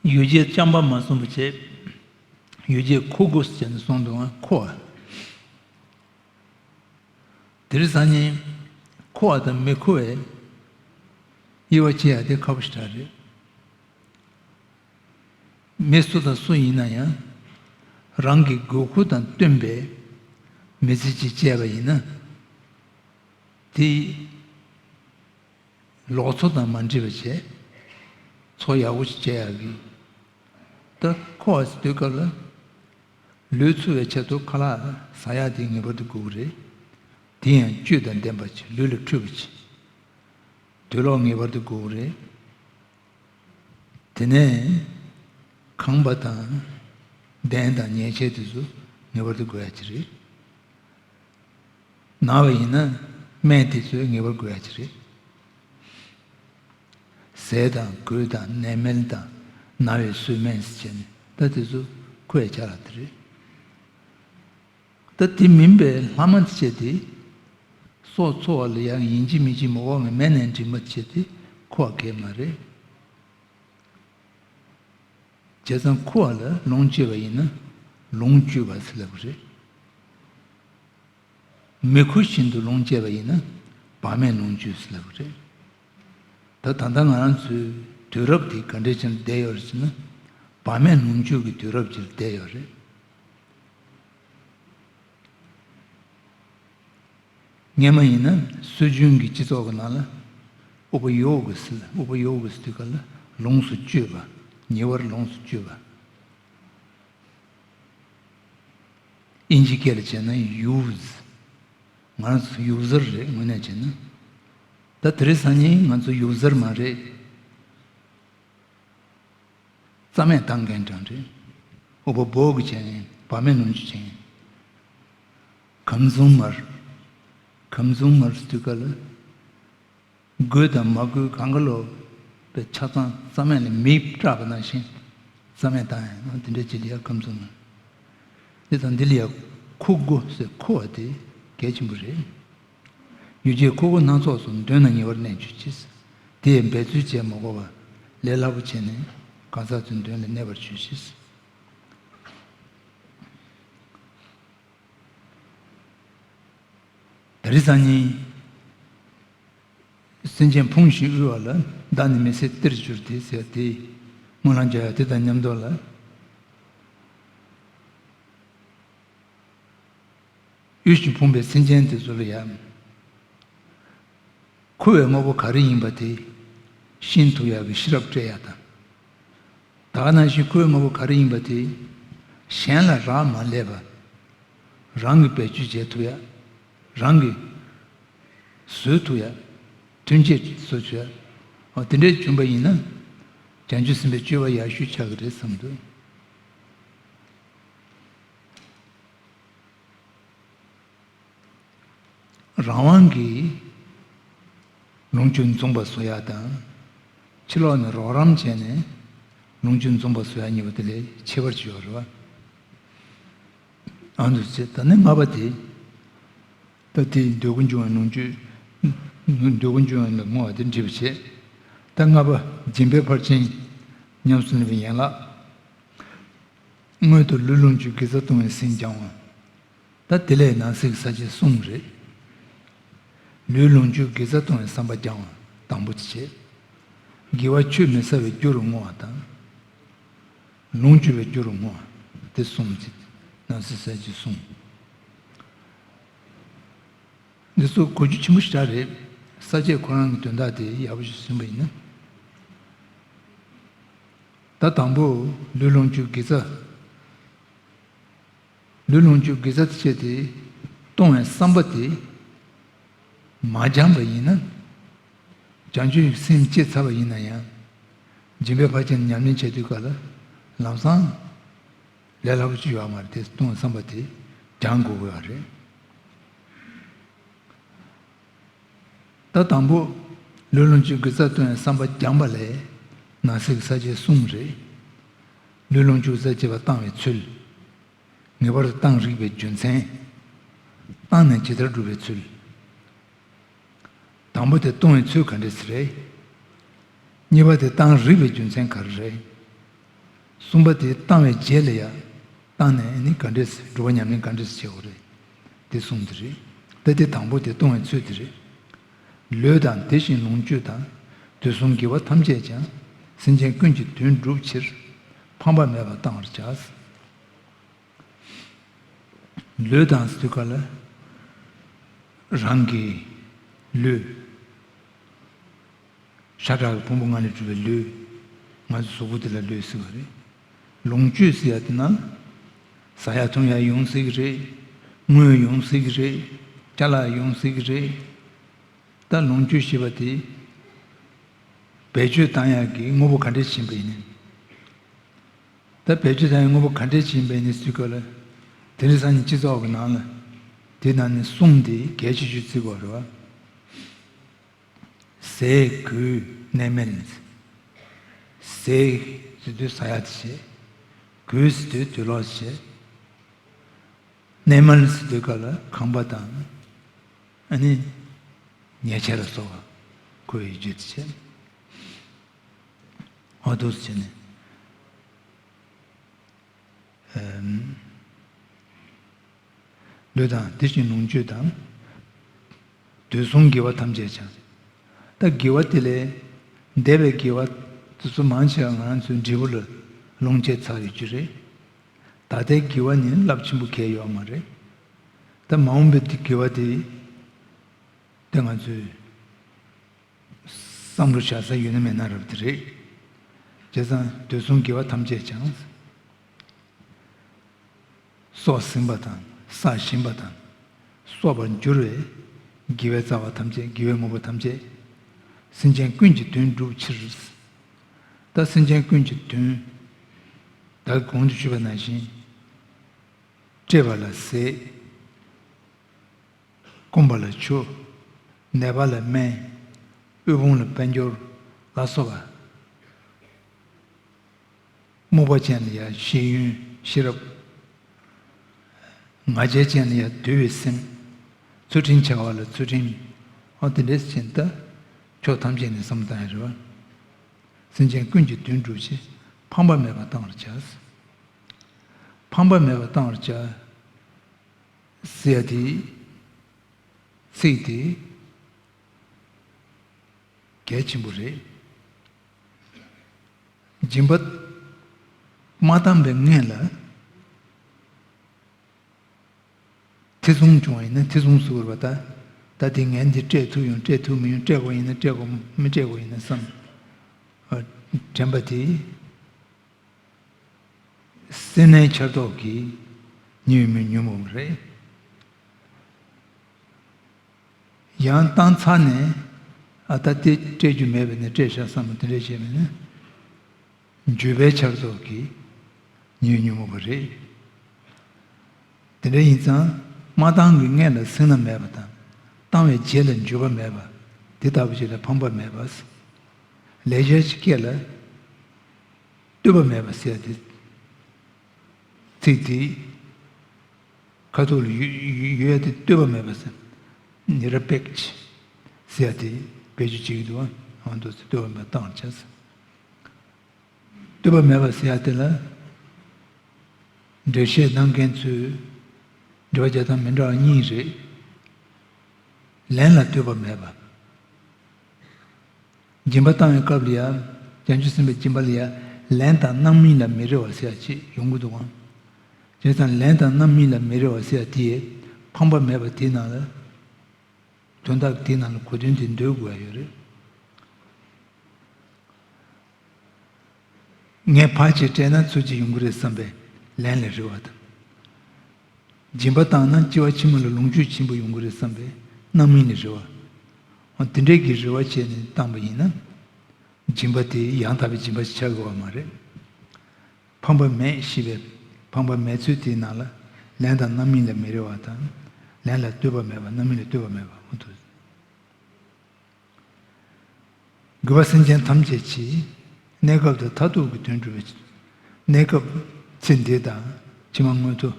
ཡུལ་བརྒྱད་རྐྱང་པ་མ་གསུངས་པ་བྱས། ཡུལ་བརྒྱད་འཁོར་དགོས་ཟེར་ནས་གསུངས་འདུག་ཨ། འཁོར་བ། དེ་རིང་སང་ཉིན་འཁོར་བ་དང་མི་འཁོར་བའི་དབྱེ་བ་ཕྱེ་ཡ་དེ་ཁག་པོ་ཞེ་དྲག་རེད། མི་སུ་དང་སུ་ཡིན་ན་ཡང་རང་གི་དགོས་མཁོ་དང་བསྟུན་པའི་མི་ཚེ་གཅིག་བཅད་པ་ཡིན་ན། དེ་ལོག་འཚོ་དང་མ་འདྲེས་པ་བྱས། འཚོ་ཡག་པོ་ཞིག་བྱེད་ཡག་གི། ད་འཁོར་བ་ཟེར་དུས་སྐབས་ལ། ལུས་འཚོ་བའི་ཆེད་དུ་ཁ་ལག་ཟ་ཡག་དེ་ངེས་པར་དུ་དགོས་ཀྱི་རེད། དེ་ཡང་བཅུད་དང་ལྡན་པ་ཅིག་ལུས་ལ་འཕྲོད་པ་ཅིག་དུག་ལོག་ངེས་པར་དུ་དགོས་ཀྱི་རེད། དེ་ནས་ཁང་པ་དང་གདན་དང་ཉལ་ཆས་དེ་ཚོ་ངེས་པར་དུ་དགོས་ཡག་ཅིག་རེད། ན་བ་ཡིན་ན་སྨན་དེ་ཚོ་ངེས་པར་དགོས་ཡག་ཅིག་རེད། ཟས་དང་གོས་དང་གནས་མལ་དང་ན་བའི་གསོས་སྨན་ཟེར་བྱས་ནས་ད་དེ་ཚོ་འཁོར་བའི་ཆ་ལག་དེ་རེད། ད་དེ་མིན་པའི་ལྷག་མ་དེ་བྱས་ཏེ། སྲོག་འཚོ་བ་ལ་ཡང་ཡིན་གཅིག་མིན་གཅིག་མ་དགོས་པའི་མེད་ནས་འདྲིས་མ་བྱས་ཏེ་འཁོར་བ་གས་མ་རེད། བྱས་ཙང་འཁོར་བ་ལ་ལོངས་སྤྱོད་པ་ཡིན་ན་ལོངས་སྤྱོད་པ་ཟེར་ལབ་པ་རེད། མི་ཁོ་བཞིན་དུ་ལོངས་སྤྱད་པ་ཡིན་ན་བག་མེད་ལོངས་སྤྱོད་ཟེར་ལབ་པ་རེད། ད་ད་ལྟ་ང་རང་ཚོའི་དུས་རབས་དེ་ག་འདྲས་ཅན་བསྡད་ཡོད་རེད་ཟེར་ན། བག་མེད་ལོངས་སྤྱོད་ཀྱི་དུས་རབས་ཅིག་ལ་བསྡད་ཡོད་རེད། སྔན་མ་ཡིན་ན་སྲོལ་རྒྱུན་གྱི་སྤྱི་ཚོགས་ཀྱི་ནང་ལ་ཨུ་པ་ཡོ་གི་ཟེར། ཨུ་པ་ཡོ་གི་ཟེར་དུས་སྐབས་ལ་ལོངས་སུ་སྤྱོད་པ། ཉེ་བར་ལོངས་སུ་སྤྱོད་པ། ཨིན་ཇི་སྐད་ལ་བྱས་ན་ཡུ་ཟི། ང་རང་ཚོ་ཡུ་ཟར་རེད་དངོས་གནས་བྱས་ན། ད་དེ་རིང་སང་ཉིན་ང་ཚོ་ཡུ་ཟར་མ་རེད། རྩ་མེད་བཏང་མཁན་གྲངས་རེད། ཨུ་པ་བོ་གི་བྱས་ནས་བག་མེད་ལོངས་སྤྱོད་བྱས་ནས། ཀོན་སུ་མར། ཀོན་སུ་མར་ཟེར་དུས་སྐབས་ལ། དགོས་དང་མ་དགོས་གང་ག་ལོ། པའི་ཆ་ཚང་རྩ་མེད་ལ་མེ་སྲེག་པ་ནང་བཞིན་རྩ་མེད་བཏང་ཡ་ཡང་དེ་འདྲ་བྱེད་ལ་ཡ་ཀོན་སུ་མར། དེ་དང་འདི་ལ་ཡ་འཁོར་དགོས་ཟེར། འཁོར་བ་དེ་གལ་ཆེན་པོ་རེད། ཡུལ་བརྒྱད་འཁོར་དགོས་སྣ་ཚོགས་སུ། མདུན་ན་ཉེ་བར་གནས་གྱུར་ཅིག་དེ་ཡི་འབད་རྩོལ་བྱས་མ་དགོས་པར་ལས་སླ་པོ་བྱས་ནས་གང་ཟག་ཚོའི་མདུན་ལ་གནས་པར་གྱུར་ཅིག་ད་རེས་སང་ཉིན། སེམས་ཅན་ཕུང་ཞིང་དབུལ་བ་ལ། བདག་ནི་མི་ཟད་གཏེར་གྱུར་ཏེ་ཟེར་ཏེ། སྨོན་ལམ་རྒྱག་ཡ་དེ་དང་མཉམ་དུ་ལ། དབུལ་ཞིང་ཕོངས་པའི་སེམས་ཅན་དེ་ཚོ་ལ་ཡང་། འཁོར་བའི་དངོས་པོ་ག་རེ་ཡིན་པ་དེ་ཤེས་ཐུབ་ཡག་གི་ཤེས་རབ་སྤྲད་ཡག་དང་། ད་ག་ནང་བཞིན་འཁོར་བའི་དངོས་པོ་ག་རེ་ཡིན་པ་དེ་གཞན་ལ་རག་མ་ལས་པ། རང་གིས་བེད་སྤྱོད་བྱེད་ཐུབ་ཡག་རང་གིས་བཟོ་ཐུབ་ཡག་མཐུན་རྐྱེན་བཟོ་ཐུབ་ཡག་འོ་དེ་འདྲས་བྱུང་པ་ཡིན་ན། བྱང་ཆུབ་སེམས་དཔའི་སྤྱོད་པ་ཡག་ཤོས་ཆགས་ཀྱི་རེད་བསམ་འདུག་རང་དབང་གིས་ལོངས་སྤྱོད་འཛོམས་པ་བཟོ་ཡག་དང་། ཕྱི་ལོགས་ནས་རོགས་རམ་བྱས་ནས་ལོངས་སྤྱོད་འཛོམས་པ་བཟོ་ཡག་གཉིས་པོ་དེ་ལས་ཁྱད་པར་ཅིག་ཡོད་རེད་བ། ཨ་འདུག་ཟེར། ད་ནི་ལྔ་པ་དེ། ད་དེ་འདོད་དགུ་འབྱུང་བའི་ལོངས་སྤྱོད། འདོད་དགུ་འབྱུང་བའི་ལ་བསྔོ་བ་དེ་འགྲིག་པ་བྱས། ད་ལྔ་པ་སྦྱིན་པའི་ཕར་ཕྱིན་ཉམས་སུ་ལེན་པའི་ཡན་ལག་སྔོན་དུ་ལུས་ལོངས་སྤྱོད་དགེ་རྩ་གཏོང་བའི་སེམས་སྦྱང་བ། ད་དེ་ལས་ནང་གསེས་ཀྱི་ས་བཅད་གསུམ་རེད། ལུས་ལོངས་སྤྱོད་དགེ་རྩ་གཏོང་བའི་བསམ་པ་སྦྱང་བ་དང་པོ་དེ་བྱས། དགེ་བ་ཆུད་མི་ཟ་བའི་རྒྱུ་རུ་བསྔོ་བ་དང་། ལོངས་སྤྱོད་པའི་རྒྱུ་རུ་བསྔོ་བ་དེ་གསུམ་རེད། ནང་གསེས་ས་བཅད་གསུམ། འདི་ཚོ་གོ་རྒྱུ་ཆེན་པོ་ཞེ་དྲག་རེད། ས་བཅད་ཁོ་རང་གི་དོན་དག་དེ་ཡག་པོ་ཞིག་ཟིན་པ་ཡིན་ན། ད་དང་པོ་ལུས་ལོངས་སྤྱོད་དགེ་རྩ། ལུས་ལོངས་སྤྱོད་དགེ་རྩ་དེ་བྱས་ཏེ་གཏོང་བའི་བསམ་པ་དེ་མ་སྦྱངས་པ་ཡིན་ན། བྱང་ཆུབ་སེམས་སྐྱེས་ཚར་བ་ཡིན་ན་ཡང་། སྦྱིན་པའི་ཕར་ཕྱིན་ཉམས་ལེན་བྱེད་དུས་སྐབས་ལ་ལམ་སང་ལས་སླ་པོ་ཅིག་ཡོད་མ་རེད། དེ་གཏོང་བསམ་པ་དེ་སྦྱང་དགོས་དགོས་པ་རེད། ད་དང་པོ་ལུས་ལོངས་སྤྱོད་དགེ་རྩ་གཏོང་བའི་བསམ་པ་སྦྱངས་པ་ལས་ནང་གསེས་ཀྱི་ས་བཅད་གསུམ་རེད། ལུས་ལོངས་སྤྱོད་དགེ་རྩ་བྱེད་པ་བཏང་བའི་ཚུལ། ངེས་པར་དུ་བཏང་རིགས་པའི་རྒྱུ་མཚན། བཏང་ནས་ཇི་ལྟར་སྒྲུབ་པའི་ཚུལ། དང་པོ་དེ་གཏོང་བའི་ཚུལ་ག་འདྲས་རེད། གཉིས་པ་དེ་བཏང་རིགས་པའི་རྒྱུ་མཚན་ག་རེ་རེད། གསུམ་པ་དེ་བཏང་བའི་རྗེས་ལ་ཡང་བཏང་ནས་ནི་ག་འདྲས་སྒྲུབ་པ་ཉམས་ལེན་ག་འདྲས་བྱེད་དགོས་རེད། དེ་གསུམ་དེ་རེད། ད་དེ་དང་པོ་དེ་གཏོང་བའི་ཚུལ་དེ་རེད། ལུས་དང་དེ་བཞིན་ལོངས་སྤྱོད་དང་། དུས་གསུམ་དགེ་བ་ཐམས་ཅད་ཀྱང་། སེམས་ཅན་ཀུན་གྱི་དོན་བསྒྲུབ་ཕྱིར། ཕངས་པ་མེད་པར་བཏང་བར་བྱ། ལུས་དང་ཟེར་དུས་ག་ལ་རང་གི་ལུས། ཤ་ཁྲག་གི་ཕུང་པོ་ལྔ་ལས་གྲུབ་པའི་ལུས། ང་ཚོ་གཟུགས་པོ་འདི་ལ་ལུས་ཟེར་བ་རེད། ལོངས་སྤྱོད་ཟེར་ཡ་དེ་ན། ཟ་ཡ་འཐུང་ཡ་ཡོང་སྲིད་ཀྱི་རེད། དངུལ་ཡོང་སྲིད་ཀྱི་རེད། ཅ་ལག་ཡོང་སྲིད་ཀྱི་རེད། ད་ལོངས་སྤྱོད་ཞེས་པ་དེ། བེད་སྤྱོད་བཏང་ཡག་གི་དངོས་པོ་ག་འདྲས་ཕྱིན་པ་ཡིན་ནའི། ད་བེད་སྤྱོད་བཏང་ཡག་དངོས་པོ་ག་འདྲས་ཕྱིན་པ་ཡིན་ནའི་ཟེར་དུས་ག་ལ། དེ་རིང་སང་ཉིན་སྤྱི་ཚོགས་ཀྱི་ནང་ལ། དེ་ནང་ནས་གསུམ་དེ་གལ་ཆེ་ཤོས་བརྩི་དགོས་རེད་བ། ཟས་གོས་གནས་མལ། ཟས་ཟེར་དུས་ཟ་ཡ་དེ་བྱས། གོས་ཟེར་དུས་དུག་ལོག་བྱས། གནས་མལ་ཟེར་དུས་ག་ལ་ཁང་པ་དང་། ཨ་ནི། ཉལ་ཆས་ལ་སོགས་པ་གོས་ཡོད་རྒྱུ་དེ་བྱས། འོ་འདུག་སེ་བྱས་ནས། ཨམ། ལུས་དང་དེ་བཞིན་ལོངས་སྤྱོད་དང་། དུས་གསུམ་དགེ་བ་ཐམས་ཅད་ཀྱང་། ད་དགེ་བ་དེ་ལས་འདས་པའི་དགེ་བ་དེ་ཚོ་མང་ཆེ་བ་ང་རང་ཚོའི་འབྲས་བུ་ལ་ལོངས་སྤྱད་ཚར་ཡོད་རྒྱུ་རེད། ད་ལྟའི་དགེ་བ་ནི་རླབས་ཆེན་པོ་གང་ཡང་ཡོད་མ་རེད། ད་མ་འོངས་པའི་དགེ་བ་དེ། དེ་ང་ཚོས། བསམ་བློ་བཞག་ས་ཡོད་ན་མེད་ན་རབ་དེ་རེད། བྱས་ཙང་དུས་གསུམ་དགེ་བ་ཐམས་ཅད་ཀྱང་། སྲོག་ཟིན་པ་དང་བསགས་ཞིང་པ་དང་། གསོག་པར་འགྱུར་བའི་དགེ་བའི་རྩ་བ་ཐམས་ཅད་དགེ་བའི་དངོས་པོ་ཐམས་ཅད། སེམས་ཅན་ཀུན་གྱི་དོན་བསྒྲུབ་ཕྱིར། ད་སེམས་ཅན་ཀུན་གྱི་དོན། ད་གོང་དུ་ཞུས་པ་ནང་བཞིན། བཀྲེས་པ་ལ་ཟས། སྐོམ་པ་ལ་ཆུ། ནད་པ་ལ་སྨན། དབུལ་ཕོངས་ལ་དཔལ་འབྱོར་ལ་སོགས་པ། རྨུགས་པ་ཅན་ལ་ཡང་གཞལ་ཡོན་ཤེས་རབ། ང་རྒྱལ་ཅན་ལ་ཡང་དུལ་བའི་སེམས། ཚུལ་ཁྲིམས་འཆལ་བ་ལ་ཚུལ་ཁྲིམས། འོ་དེ་འདྲས་ཕྱིན་ད། ཕྱོགས་ཐམས་ཅད་ནས་བསམ་བཏང་ཡ་རེད་བ། སེམས་ཅན་ཀུན་གྱི་དོན་བསྒྲུབ་ཕྱིར། ཕངས་པ་མེད་པར་བཏང་བར་བྱ། ཕངས་པ་མེད་པར་བཏང་བར་བྱ། ཟེར་ཡ་དེ། ཚིག་དེ། གལ་ཆེན་པོ་རེད། སྦྱིན་པ། མ་བཏང་པའི་སྔོན་ལ། ཐེ་ཚོམ་བྱུང་བ་ཡིན་ན་ཐེ་ཚོམ་ཟེར་དགོས་རེད་པ་ད། ད་དེ་ངས་འདི་སྤྲད་ཐུབ་ཡོང་སྤྲད་ཐུབ་མི་ཡོང་སྤྲད་དགོས་ཡིན་ན་སྤྲད་དགོས་མི་སྤྲད་དགོས་ཡིན་ན་བསམ། ཨ། དྲན་པ་དེ། སེམས་ནང་འཆར་སྡོད་ཀྱི་ཉེས་དམིགས་ཉོན་མོངས་རེད། ཡང་བཏང་ཚར་ནས་ཨ་ད་དེ་སྤྲད་རྒྱུ་མེད་པ་ནས་སྤྲད་བཞག་བསམ་པ་དེ་འདྲ་བྱས་པ་ནི་འགྱོད་པའི་འཆར་སྡོད་ཀྱི་ཉེས་དམིགས་ཉོན་མོངས་པ་རེད། དེ་འདྲ་ཡིན་ཙང་མ་བཏང་གི་སྔོན་ལ་སེམས་ན་མེད་པ་དང་བཏང་བའི་རྗེས་ལ་འགྱོད་པ་མེད་པ་དེ་ལྟ་བུ་ཞིག་ལ་ཕངས་པ་མེད་པ། ལེགས་སྦྱར་གྱི་སྐད་ལ། ལྟོས་པ་མེད་པ་ཟེར་ཡ་དེ། ཚིག་དེ། ཁ་ཐུག་ལ་ཡོད་ཡོད་ཡོད་ཡ་དེ་ལྟོས་པ་མེད་པ་ཟེར། ནི་ར་པེག་ཆི་ཟེར་ཡ་དེ་བེད་སྤྱོད་བྱེད་ཀྱི་འདུག་ཨ། འོ་འདུག་ཟེར་ལྟོས་པ་མེད་པ་བཏང་བྱས་ཟེར། ལྟོས་པ་མེད་པ་ཟེར་ཡ་དེ་ལ། འགྲེལ་བཤད་གནང་མཁན་ཚོས་འགྲེལ་པ་རྒྱག་སྟངས་མི་འདྲ་བ་གཉིས་རེད། ལན་ལ་ལྟོས་པ་མེད་པ། སྦྱིན་པ་བཏང་བའི་སྐབས་ལ་ཡང་བྱང་ཆུབ་སེམས་དཔའི་སྦྱིན་པ་ལ་ཡང་ལན་དང་རྣམ་སྨིན་ལ་མི་རེ་བ་ཟེར་ཡ་ཅིག་ཡོང་གི་འདུག་གམ། བྱས་ཙང་ལན་དང་རྣམ་སྨིན་ལ་མི་རེ་བ་ཟེར་ཡ་དེ་ཡི་ཕངས་པ་མེད་པ་དེའི་ནང་ལ། དོན་དག་དེའི་ནང་ལ་གོ་དོན་དེ་འདོད་དགོས་ཡ་ཡོད་རེད། ངས་ཕར་ཅིག་སྤྲད་ན་ཚུར་ཅིག་ཡོང་གི་རེད་བསམ་པའི་ལན་ལ་རེ་བ་དང་། སྦྱིན་པ་བཏང་ན་སྐྱེ་བ་ཕྱི་མ་ལ་ལོངས་སྤྱོད་ཆེན་པོ་ཡོང་གི་རེད་བསམ་པའི་རྣམ་སྨིན་ལ་རེ་བ། འོ་དེ་འདྲའི་གི་རེ་བ་བྱས་ནས་བཏང་པ་ཡིན་ན། སྦྱིན་པ་དེ་ཡང་དག་པའི་སྦྱིན་པ་ཞིག་ཆགས་དགོས་པ་མ་རེད། ཕངས་པ་མེད་ཞེས་པའི་ཕངས་པ་མེད་ཚུལ་དེའི་ནང་ལ་ལན་དང་རྣམ་སྨིན་ལ་མི་རེ་བ་དང་། ལན་ལ་ལྟོས་པ་མེད་པ་རྣམ་སྨིན་ལ་ལྟོས་པ་མེད་པ་འོ་དེ། དགེ་བ་སེམས་ཅན་ཐམས་ཅད་ཀྱི་གནས་སྐབས་དང་མཐར་ཐུག་གི་དོན་སྒྲུབ་པའི་གནས་སྐབས་ཚེ་འདི་དང་ཕྱི་མ་མངོན་མཐོ་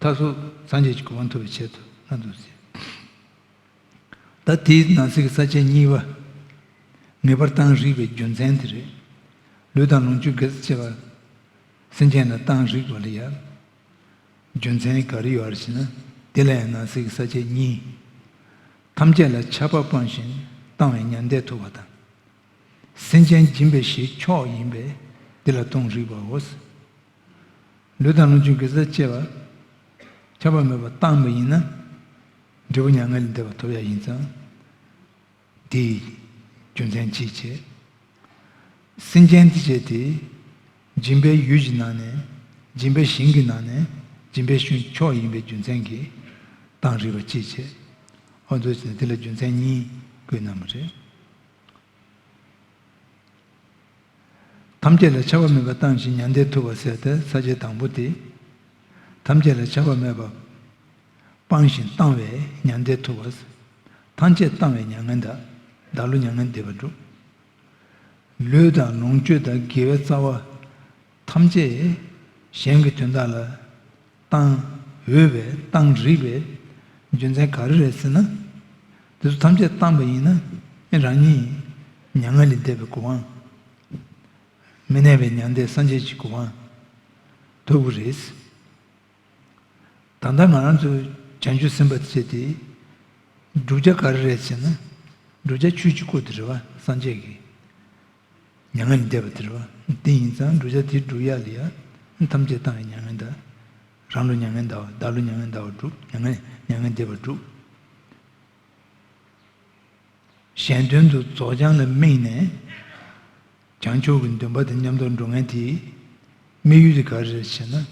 མཐར་ཐུག་སངས་རྒྱས་ཀྱི་གོ་འཕང་ཐོབ་པའི་ཆེད་དུ་ན་འདུག་ཟེར། ད་དེའི་ནང་གསེས་ཀྱི་ས་བཅད་གཉིས་པ། ངེས་པར་བཏང་རིགས་པའི་རྒྱུ་མཚན་དེ་རེད། ལུས་དང་ལོངས་སྤྱོད་དགེ་རྩ་བྱེད་པ། སེམས་ཅན་ལ་གཏང་རིགས་པ་ལ་ཡང་རྒྱུ་མཚན་ག་རེ་ཡོད་རེད་ཟེར་ན། དེ་ལ་ཡང་ནང་གསེས་ཀྱི་ས་བཅད་གཉིས། ཐམས་ཅད་ལ་ཆགས་པ་སྤངས་ཤིང་གཏང་བས་མྱང་འདས་ཐོབ་པ་དང་། སེམས་ཅན་སྦྱིན་པའི་གཞིའི་མཆོག་ཡིན་པས་དེ་ལ་གཏོང་རིགས་པའོ། ལུས་དང་ལོངས་སྤྱོད་དགེ་རྩ་བཅས་པ་ཆགས་པ་མེད་པར་བཏང་བ་ཡིན་ན། འབྲས་བུ་མྱ་ངན་ལས་འདས་པ་ཐོབ་ཡ་ཡིན་ཙང་། དེའི་རྒྱུ་མཚན་གཅིག་བྱས། སེམས་ཅན་དེ་བྱས་ཏེ། སྦྱིན་པའི་ཡུལ་གྱི་ནང་ནས། སྦྱིན་པའི་ཞིང་གི་ནང་ནས། སྦྱིན་པའི་ཞིང་མཆོག་ཡིན་པའི་རྒྱུ་མཚན་གྱིས་གཏང་རིགས་པ་གཅིག་བྱས། འོ་འདུག་ཟེར་ནས་དེ་ལ་རྒྱུ་མཚན་གཉིས་བཀོད་གནང་བ་རེད། ཐམས་ཅད་ལ་ཆགས་པ་མེད་པར་བཏང་ཞིང་མྱང་འདས་ཐོབ་པ་ཟེར་ཏེ་ས་བཅད་དང་པོ་དེ། ཐམས་ཅད་ལ་ཆགས་པ་མེད་པར་སྤངས་ཤིང་བཏང་བས་མྱང་འདས་ཐོབ་པ། ཐམས་ཅད་བཏང་བས་མྱ་ངན་འདའ། བདག་བློ་མྱ་ངན་འདས་པ་འགྲུབ། ལུས་དང་ལོངས་སྤྱོད་དང་དགེ་བའི་རྩ་བ་ཐམས་ཅད་གཞན་གྱི་དོན་དག་ལ་བཏང་འོས་པའི་བཏང་རིགས་པའི་རྒྱུ་མཚན་ག་རེ་རེད་ཟེར་ན། དེ་ཚོ་ཐམས་ཅད་བཏང་པ་ཡིན་ན་ཨེ་རང་ཉིད་མྱ་ངན་ལས་འདས་པའི་གོ་འཕང་། མི་གནས་པའི་མྱང་འདས་སངས་རྒྱས་ཀྱི་གོ་འཕང་ཐོབ་ཀྱི་རེད། ད་ལྟ་ང་རང་ཚོ་བྱང་ཆུབ་སེམས་དཔའ་བྱས་ཏེ། བསྒྲུབ་བྱ་ག་རེ་རེད་ཟེར་ན། བསྒྲུབ་བྱ་ཆོས་ཀྱི་སྐུ་དེ་རེད་བ། སངས་རྒྱས་ཀྱི་མྱ་ངན་ལས་འདས་པ་དེ་རེད་བ། དེ་ཡིན་ཙང་བསྒྲུབ་བྱ་དེ་སྒྲུབ་ཡ་ལ་ཡ། ཐམས་ཅད་བཏང་བའི་མྱ་ངན་འདའ། རང་བློ་མྱ་ངན་འདའ་བ། བདག་བློ་མྱ་ངན་འདའ་བ་སྒྲུབ། མྱ་ངན་མྱ་ངན་འདས་པ་སྒྲུབ། གཞན་དོན་དུ་རྫོགས་བྱང་ལ་དམིགས་ནས། བྱང་ཆུབ་ཀྱི་འདུན་པ་དང་མཉམ་དུ་འགྲོ་མཁན་དེའི་དམིགས་ཡུལ་དེ་ག་རེ་རེད་ཟེར་ན།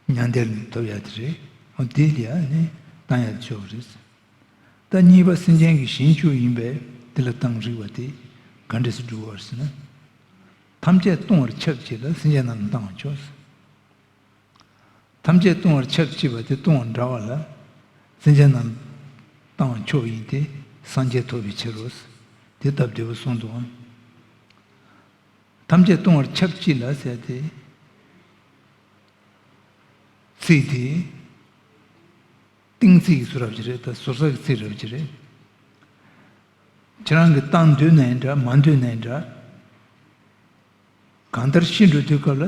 མྱང་འདས་ལ་ཐོབ་ཡ་དེ་རེད། འོ་དེ་ལ་ཡ་ནི་བཏང་ཡ་ཆོག་རེད། ད་གཉིས་པ་སེམས་ཅན་གྱི་ཞིང་མཆོག་ཡིན་པས་དེ་ལ་གཏང་རིགས་པ་དེ་ག་འདྲས་སེ་འགྲུབ་པ་རེད་ཟེར་ན། ཐམས་ཅད་གཏོང་བར་ཁྱབ་བྱེད་ལ་སེམས་ཅན་རྣམས་ལ་གཏང་བར་ཆོག། ཐམས་ཅད་གཏོང་བར་ཁྱབ་བྱེད་པ་དེ་གཏོང་བ་འདྲ་བ་ལ། སེམས་ཅན་རྣམས་གཏང་བ་མཆོག་ཡིན་ཏེ། སངས་རྒྱས་ཐོབ་པའི་ཕྱིར་རོ། དེ་སྟབས་བདེ་པོ་གསུངས་འདུག་ཨང་། ཐམས་ཅད་གཏོང་བར་ཁྱབ་བྱེད་ལ་ཟེར་ཏེ། ཚིག་དེ་གཏིང་ཚིག་གི་ཚིག་རབ་ཅིག་རེད། ད་ཟུར་ཟ་གི་ཚིག་རབ་ཅིག་རེད། ཁྱེད་རང་གིས་བཏང་འདོད་ན་ཡང་འདྲ། མ་འདོད་ན་ཡང་འདྲ། གང་ལྟར་ཤི་འགྲོ་དུས་སྐབས་ལ་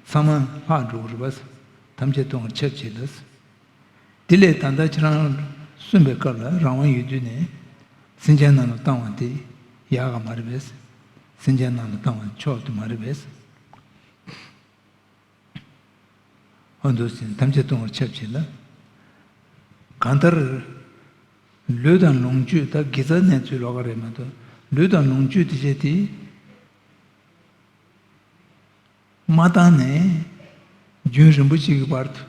ཚང་མ་ལྷག་འགྲོ་གི་རེད་པ། ཐམས་ཅད་གཏོང་བར་ཁྱབ་བྱེད་ལ། དེ་ལས་ད་ལྟ་ཁྱེད་རང་གསོན་པའི་སྐབས་ལ་རང་དབང་ཡོད་དུས་ནས་སེམས་ཅན་རྣམས་ལ་བཏང་བ་དེ་ཡག་ག་མ་རེད་པས། སེམས་ཅན་རྣམས་ལ་བཏང་བ་ཆོག་ཏུ་མ་རེད་པས། འོ་འདུག་ཟེར་ཐམས་ཅད་གཏོང་བར་ཁྱབ་བྱེད་ལ། གང་ལྟར། ལུས་དང་ལོངས་སྤྱོད་ད་དགེ་རྩ་གནས་ཚུལ་ལོགས་ཀ་རེད་མ་གཏོགས། ལུས་དང་ལོངས་སྤྱོད་དེ་བྱས་ཏེ། མ་བཏང་ནས་རྒྱུན་རིང་པོ་ཞིག་གི་བར་དུ་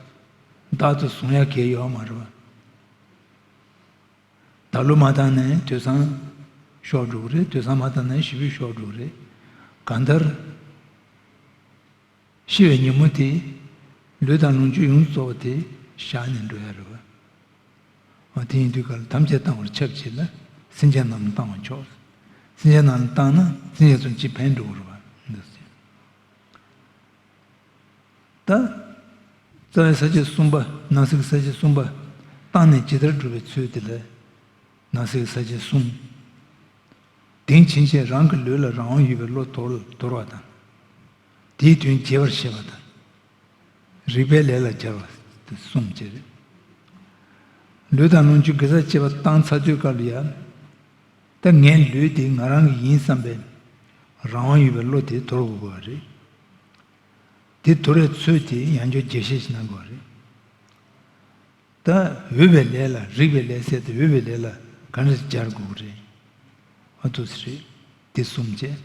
བདག་ཏུ་བཟུང་ཡ་གལ་ཡོད་མ་རེད་པ། ད་ལོ་མ་བཏང་ནས་དུས་སང་ཤོར་འགྲོ་གི་རེད། དུས་སང་མ་བཏང་ནས་ཞེ་པོ་ཤོར་འགྲོ་གི་རེད། གང་ལྟར། ཤི་བའི་ཉིན་མོ་དེ། ལུས་དང་ལོངས་སྤྱོད་ཡོངས་སུ་རྫོགས་པ་དེ་བཞག་ནས་འགྲོ་ཡ་རེད་པ། འོ་དེ་ཡིན་དུས་ག་ལ་ཐམས་ཅད་གཏང་བར་ཁྱབ་བྱེད་ལ། སེམས་ཅན་རྣམས་ལ་གཏང་བ་མཆོག། སེམས་ཅན་རྣམས་ལ་བཏང་ན་སེམས་ཅན་ཚོ་ཅི་ཕན་འགྲོ་གི་རེད་པ། འདུག་ཟེར། ད། རྩ་བའི་ས་བཅད་གསུམ་པ། ནང་གསེས་ཀྱི་ས་བཅད་གསུམ་པ། བཏང་ནས་ཇི་ལྟར་སྒྲུབ་པའི་ཚུལ་དེ་ལ། ནང་གསེས་ཀྱི་ས་བཅད་གསུམ། དེང་ཕྱིན་ཆད་རང་གི་ལུས་ལ་རང་དབང་ཡོད་པའི་བློ་དོར་དོར་བ་དང་། དེའི་དོན་རྒྱས་པར་བཤད་པ་དང་། རིགས་པའི་ལས་ལ་སྦྱར་བ་དེ་གསུམ་བཅས་རེད། ལུས་དང་ལོངས་སྤྱོད་དགེ་རྩ་བཅས་པ་བཏང་ཚར་དུས་སྐབས་ལ་ཡང་། ད་ངའི་ལུས་དེ་ང་རང་གི་ཡིན་བསམ་པའི་རང་དབང་ཡོད་པའི་བློ་དེ་དོར་དགོས་པ་རེད། དེ་དོར་བའི་ཚུལ་དེ་ཡང་བསྐྱར་རྒྱས་བཤད་ཞིག་གནང་དགོས་པ་རེད། ད་འོས་པའི་ལས་ལ། རིགས་པའི་ལས་ཟེར་ཏེ་འོས་པའི་ལས་ལ་ག་འདྲ་སྦྱར་དགོས་ཀྱི་རེད། ཨ་ཐུགས་སུ་རེད། དེ་གསུམ་བཅས།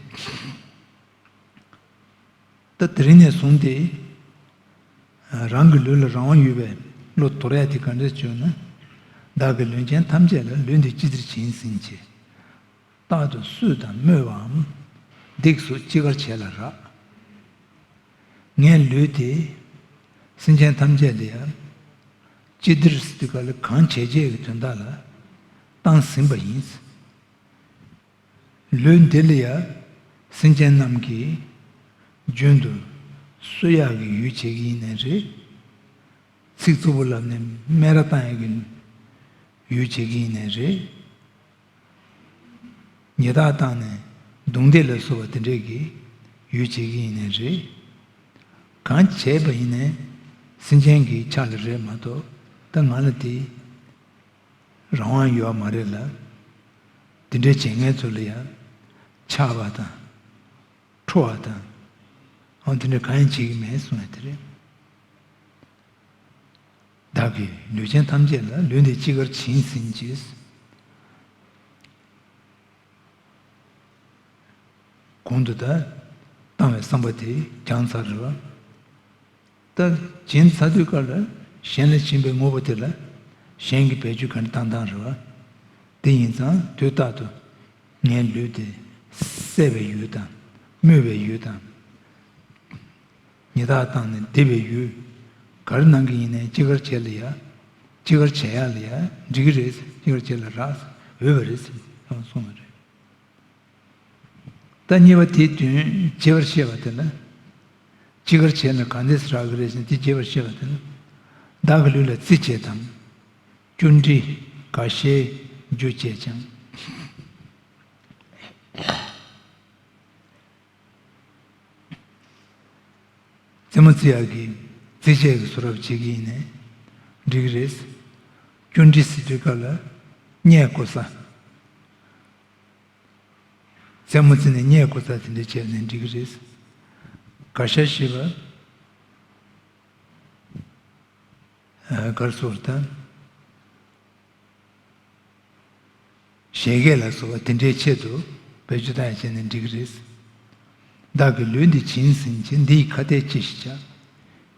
ད་དེ་རིང་ནས་བཟུང་སྟེ། རང་གི་ལུས་ལ་རང་དབང་ཡོད་པའི་བློ་དོར་ཡ་དེ་ག་འདྲ་བྱུང་ན། བདག་གི་ལུས་ཅན་ཐམས་ཅད་ལ། ལུས་འདི་ཅི་བདེར་བྱིན་ཟིན་བྱས། རྟག་ཏུ་གསོས་དང་སྨོད་པའམ། སྡིགས་སུ་ཅི་དགར་བྱས་ལ་རག། ངའི་ལུས་དེ་སེམས་ཅན་ཐམས་ཅད་ལ་ཡང་། ཅི་བདེར་ཟེར་དུས་སྐབས་ལ་གང་བྱས་བྱས་ཀྱི་དོན་དག་ལ་བཏང་ཟིན་པ་ཡིན། ལུས་འདི་ལ་ཡང་སེམས་ཅན་རྣམས་ཀྱིས་རྒྱུན་དུ་གསོད་ཡག་གི་ཡུལ་བྱེད་ཀྱི་ཡིན་ནའི་རེད། ཚིག་རྩུབ་པོ་ལབ་ནས་སྨད་ར་བཏང་ཡག་གི་ཡུལ་བྱེད་ཀྱི་ཡིན་ནའི་རེད། ཉེས་རྡུང་བཏང་ནས་རྡུང་རྡེག་ལ་སོགས་པ་དེ་འདྲས་ཀྱི་ཡུལ་བྱེད་ཀྱི་ཡིན་ནའི་རེད། གང་བྱས་པ་ཡིན་ནའི་སེམས་ཅན་གྱི་ཆ་ལ་རེད་མ་གཏོགས། ད་ང་ལ་དེ་རང་དབང་ཡོད་མ་རེད་ལ། དེ་འདྲའི་བྱེད་མཁན་ཚོ་ལ་ཡང་ཆགས་པ་དང་ཁྲོ་བ་དང་། ཨང་དེ་འདྲ་གང་ཡང་བྱེད་ཀྱི་མེད་གསུངས་ཡ་དེ་རེད། བདག་གིས་ལུས་ཅན་ཐམས་ཅད་ལ། ལུས་འདི་ཅི་དགར་བྱིན་ཟིན་ཅིང་། གོང་དུ་ད་བཏང་བའི་བསམ་པ་དེ་བྱང་ཚར་རེད་བ། ད་བྱིན་ཚར་དུས་སྐབས་ལ་གཞན་ལ་བྱིན་པའི་དངོས་པོ་དེ་ལ་གཞན་གྱིས་བེད་སྤྱོད་ག་འདྲ་བཏང་སྟངས་རེད་བ། དེ་ཡིན་ཙང་དུས་རྟག་ཏུ་ངའི་ལུས་དེ་བསད་པའི་ཡུལ་དང་། རྨོས་པའི་ཡུལ་དང་། ཉེས་དག་བཏང་ནས་རྡིབ་པའི་ཡུལ། ག་རེ་གནང་གི་ཡིན་ནའི་ཅི་དགར་བྱེད་ལ་ཡ། ཅི་དགར་བྱེད་ཡག་ལ་ཡ་འགྲིག་གི་རེད། ཅི་དགར་བྱེད་ལ་རག་འོས་པ་རེད་ཟེར་གསུངས་པ་རེད། ད་གཉིས་པ་དེའི་དོན་བྱེད་པར་བཤད་པ་དེ་ལ། ཅི་དགར་བྱས་ན་ག་འདྲས་རག་གི་རེད་ཟེར་ན། དེ་བྱེད་པར་བཤད་པ་དེ་ལ། བདག་གི་ལུས་ལ་རྩི་བྱེད་དམ། སྐྱུར་དྲི་ག་ཤའི་རྒྱུ་བྱེད་ཅིང་། རྩེད་མོ་རྩེ་ཡག་གི་རྩེད་ཆས་ཀྱི་བཟོ་གྲྭ་བྱེད་ཀྱི་ཡིན་ནའི་འགྲིག་གི་རེད། སྐྱུར་དྲི་ཟེར་དུས་སྐབས་ལ་མཉེ་དགོས་ས། རྩེད་མོ་རྩེ་ནས་མཉེ་དགོས་ས་དེ་འདྲ་བྱས་ནས་འགྲིག་གི་རེད། ག་ཤ་ཞེས་པ། ཨ། ག་རེ་ཟེར་དགོས་རེད་ད། བཞད་གད་ལ་སོགས་པ་དེ་འདྲའི་ཆེད་དུ་བེད་སྤྱོད་བཏང་ཡ་བྱས་ནས་འགྲིག་གི་རེད། བདག་གི་ལུས་འདི་བྱིན་ཟིན་ཅིང་། འདི་ཡི་ཁ་ཏས་ཅི་ཞིག་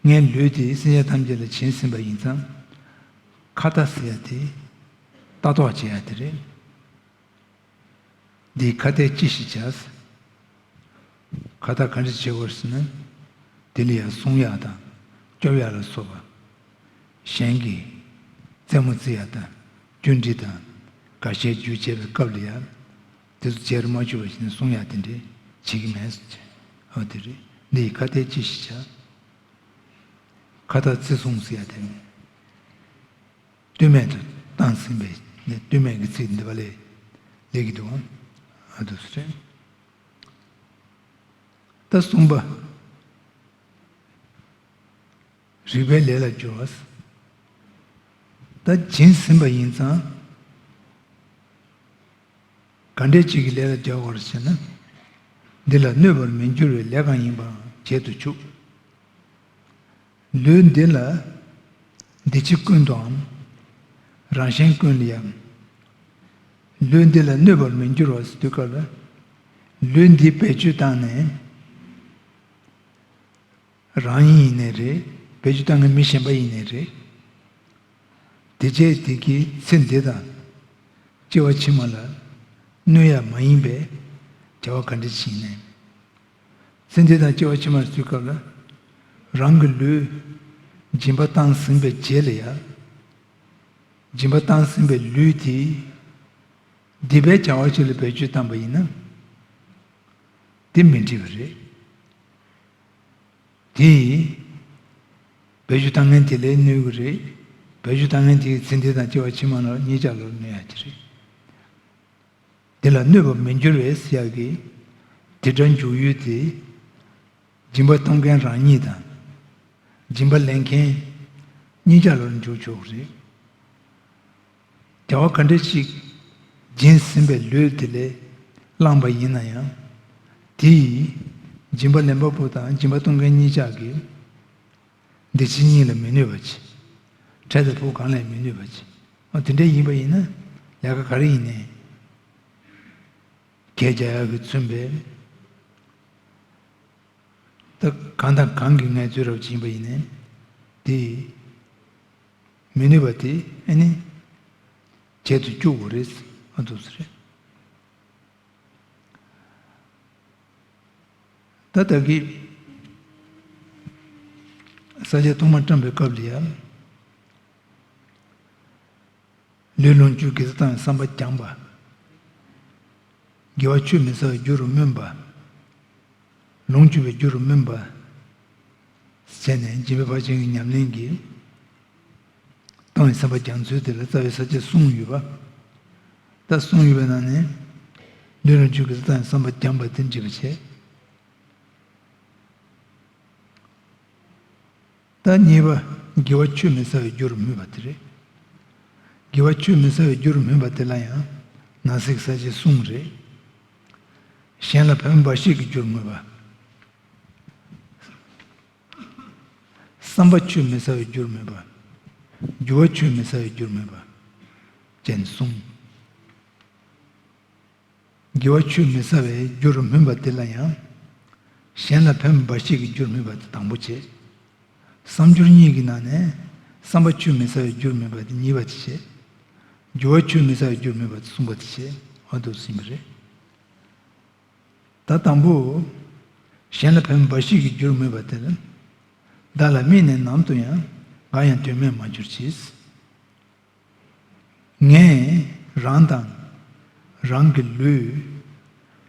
བྱ། ངའི་ལུས་འདི་སེམས་ཅན་ཐམས་ཅད་ལ་བྱིན་ཟིན་པ་ཡིན་ཙང་། ཁ་ཏ་ཟེར་ཡ་དེ་ལྟ་རྟོག་བྱེད་ཡ་དེ་རེད། འདིའི་ཁ་ཏས་ཅི་ཞིག་བྱ། ཁ་ཏ་ག་འདྲ་བྱེད་དགོས་ཟེར་ན། དེ་ལ་ཡང་སྲུང་ཡག་དང་སྐྱོབ་ཡག་ལ་སོགས་པ། གཞན་གྱིས་རྩེད་མོ་རྩེ་ཡག་དང་སྐྱུར་དྲི་དང་ག་ཤའི་རྒྱུ་བྱེད་པའི་སྐབས་ལ་ཡང་དེ་ཚོ་བྱེད་རུ་མ་བཅུག་པ་བྱས་ནས་སྲུང་ཡག་དེ་འདྲས་བྱེད་ཀྱི་མེད་ཟེར་བྱས། འོ་དེ་རེད། འདི་ཡི་ཁ་ཏས་ཅི་ཞིག་བྱ། ཁ་ཏ་རྩི་སྲུང་ཟེར་ཡག་དེ་རེད། ལྟོས་མེད་དུ་བཏང་ཟིན་པའི་ནས། ལྟོས་མེད་ཀྱི་ཚིག་འདི་པ་ལས་ལེགས་ཀྱི་འདུག་ཨང་། ཨ་འདུག་སེ་རེད། ད་གསུམ་པ། རིགས་པའི་ལས་ལ་སྦྱོར་བ། ད་བྱིན་ཟིན་པ་ཡིན་ཙང་། ག་འདྲས་ཅིག་གི་ལས་ལ་སྦྱར་བར་བྱེད་ན། འདི་ལ་གནོད་པར་མི་འགྱུར་བའི་ལས་གང་ཡིན་པའང་བྱེད་དུ་ཆུག། ལུས་འདི་ལ་འདི་ཕྱི་ཀུན་ཏུའམ་རང་གཞན་ཀུན་ལ་ཡང་། ལུས་འདི་ལ་གནོད་པར་མི་འགྱུར་བ་ཟེར་དུས་སྐབས་ལ། ལུས་འདི་བེད་སྤྱོད་བཏང་ནས། རང་ཡིན་ནའི་རེད། བེད་སྤྱོད་བཏང་མཁན་མི་གཞན་པ་ཡིན་ནའི་རེད། དེ་བྱས་དེ་གིས་ཚེ་འདི་དང་སྐྱེ་བ་ཕྱི་མ་ལ་གནོད་ཡ་མ་ཡིན་པའི་བྱ་བ་ག་འདྲ་ཞིག་ཡིན་ནའི། ཚེ་འདི་དང་སྐྱེ་བ་ཕྱི་མ་ལ་ཚུད་སྐབས་ལ། རང་གི་ལུས་སྦྱིན་པ་བཏང་ཟིན་པའི་རྗེས་ལ་ཡང་། སྦྱིན་པ་བཏང་ཟིན་པའི་ལུས་དེ་སྡིག་པའི་བྱ་བ་ཞིག་ལ་བེད་སྤྱོད་བཏང་པ་ཡིན་ན། དེ་མི་འགྲིག་པ་རེད། དེ་ཡིས་བེད་སྤྱོད་བཏང་མཁན་དེ་ལ་གནོད་ཀྱི་རེད། བེད་སྤྱོད་བཏང་མཁན་དེ་ཚེ་འདི་དང་སྐྱེ་བ་ཕྱི་མ་ལ་གཉིས་ཆ་ལ་གནོད་ཡ་གི་རེད། དེ་ལ་གནོད་པར་མི་འགྱུར་བའི་ཟེར་ཡག་གི་དེ་སྒྲ་འཇུག་ཡུལ་དེ། སྦྱིན་པ་གཏོང་མཁན་རང་ཉིད་དང་། སྦྱིན་པ་ལེན་མཁན་གཉིས་ཆ་ལ་འཇུག་ཆོག་གི་རེད། བྱ་བ་ག་འདྲ་ཞིག་སྦྱིན་ཟིན་པའི་ལུས་དེ་ལས་བླངས་པ་ཡིན་ན་ཡང་། དེ་ཡིས་སྦྱིན་པ་ལེན་པ་པོ་དང་སྦྱིན་པ་གཏོང་མཁན་གཉིས་ཆ་གི་འདི་ཕྱི་གཉིས་ལ་མི་གནོད་པ་བྱེད། འཕྲལ་དུ་ཕོག་གང་ལ་མི་གནོད་པ་བྱེད། འོ་དེ་འདྲ་ཡིན་པ་ཡིན་ན། ལས་ཀ་ག་རེ་ཡིན་ནའི་གས་རྒྱག་ཡག་གིས་མཚོན་པའི། ད་གང་དང་གང་གི་ངལ་རྩོལ་རབ་ཅིག་ཡིན་པ་ཡིན་ནའི། དེ་མི་ནུས་པ་དེ་ཨ་ནི་བྱེད་དུ་བཅུག་དགོས་རེད། ཨ་འདུག་སེ་རེད། ད་ལྟ་གི་ས་སྐྱ་ཐོག་མར་བཀྲམ་པའི་སྐབས་ལ་ཡང་། ལུས་ལོངས་སྤྱོད་དགེ་རྩ་དང་བསམ་པ་སྦྱངས་པ། དགེ་བ་ཆུད་མི་ཟ་བའི་རྒྱུ་རུ་སྨོན་པ། ལོངས་སྤྱོད་པའི་རྒྱུ་རུ་སྨོན་པ། བྱས་ནས་སྦྱིན་པའི་བར་ཆད་ཀྱི་ཉམས་ལེན་གྱིས་གཏོང་བའི་བསམ་པ་སྦྱང་ཚུལ་དེ་ལ་རྩ་བའི་ས་བཅད་གསུམ་ཡོད་པ། ད་གསུམ་ཡོད་པའི་ནང་ནས་ལུས་ལོངས་སྤྱོད་དགེ་རྩ་དང་བསམ་པ་སྦྱངས་པ་དེ་འགྲེལ་པ་བྱས། ད་གཉིས་པ། དགེ་བ་ཆུད་མི་ཟ་བའི་རྒྱུར་སྨོད་པ་དེ་རེད། དགེ་བ་ཆུད་མི་ཟ་བའི་རྒྱུར་སྨོད་པ་དེ་ལ་ཡང་ན་ཟིག་ས་བཅད་གསུམ་རེད། གཞན་ལ་ཕན་པ་འབའ་ཞིག་གི་རྒྱུར་སྨོད་པ། བསམ་པ་ཆུད་མི་ཟ་བའི་རྒྱུར་སྨོད་པ། རྒྱུ་བ་ཆུད་མི་ཟ་བའི་རྒྱུར་སྨོད་པ། ཅན་གསུམ། དགེ་བ་ཆུད་མི་ཟ་བའི་རྒྱུར་སྨོད་པ་དེ་ལ་ཡང་། གཞན་ལ་ཕན་པ་འབའ་ཞིག་གི་རྒྱུར་སྨོད་པ་དེ་དང་པོ་བྱས། བསམ་སྦྱོར་གཉིས་ཀྱི་ནང་ནས་བསམ་པ་ཆུད་མི་ཟ་བའི་རྒྱུར་སྨོད་པ་དེ་གཉིས་པ་དེ་བྱས། རྒྱུ་བ་ཆུད་མི་ཟ་བའི་རྒྱུར་སྨོད་པ་དེ་གསུམ་པ་དེ་བྱས། འོ་འདུག་ཟིན་པ་རེད། ད་དང་པོ། གཞན་ལ་ཕན་པ་འབའ་ཞིག་གི་རྒྱུར་སྨོད་པ་དེ་ལ། བདག་ལ་དམིགས་ནས་ནམ་དུ་ཡང་འགའ་ཡང་དོན་མེད་མ་གྱུར་ཅིག། ངས་རང་དང་། རང་གི་ལུས།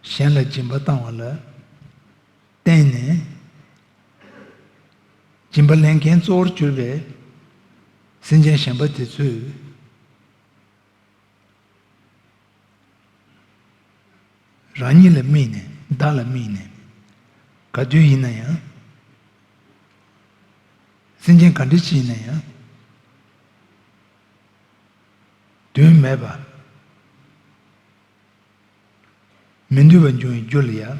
གཞན་ལ་སྦྱིན་པ་བཏང་བ་ལ་བརྟེན་ནས། སྦྱིན་པ་ལེན་མཁན་གཙོ་བོར་གྱུར་པའི་སེམས་ཅན་གཞན་པ་དེ་ཚོས། རང་ཉིད་ལ་དམིགས་ནས། བདག་ལ་དམིགས་ནས། ག་དུས་ཡིན་ན་ཡང་། སེམས་ཅན་ག་འདྲ་ཞིག་ཡིན་ན་ཡང་། དོན་མེད་པ། མི་འདོད་པ་འབྱུང་བའི་རྒྱུ་ལ་ཡང་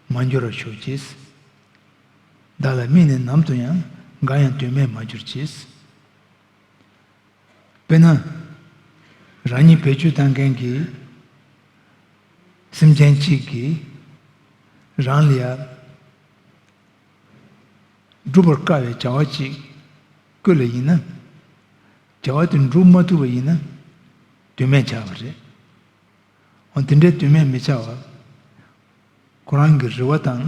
མ་འགྱུར་བར་ཤོག་ཅིག། བདག་ལ་དམིགས་ནས་ནམ་དུ་ཡང་འགའ་ཡང་དོན་མེད་མ་གྱུར་ཅིག། དཔེར་ན། རང་ཉིད་བེད་སྤྱོད་བཏང་མཁན་གྱི་སེམས་ཅན་གཅིག་གིས་རང་ལ་ཡ་སྒྲུབ་པར་དཀའ་བའི་བྱ་བ་ཅིག་བསྐུལ་བ་ཡིན་ན། བྱ་བ་དེ་འགྲུབ་མ་ཐུབ་པ་ཡིན་ན། དོན་མེད་ཆགས་པ་རེད། འོ་དེ་འདྲའི་དོན་མེད་མི་ཆགས་པ། ཁོ་རང་གི་རེ་བ་དང་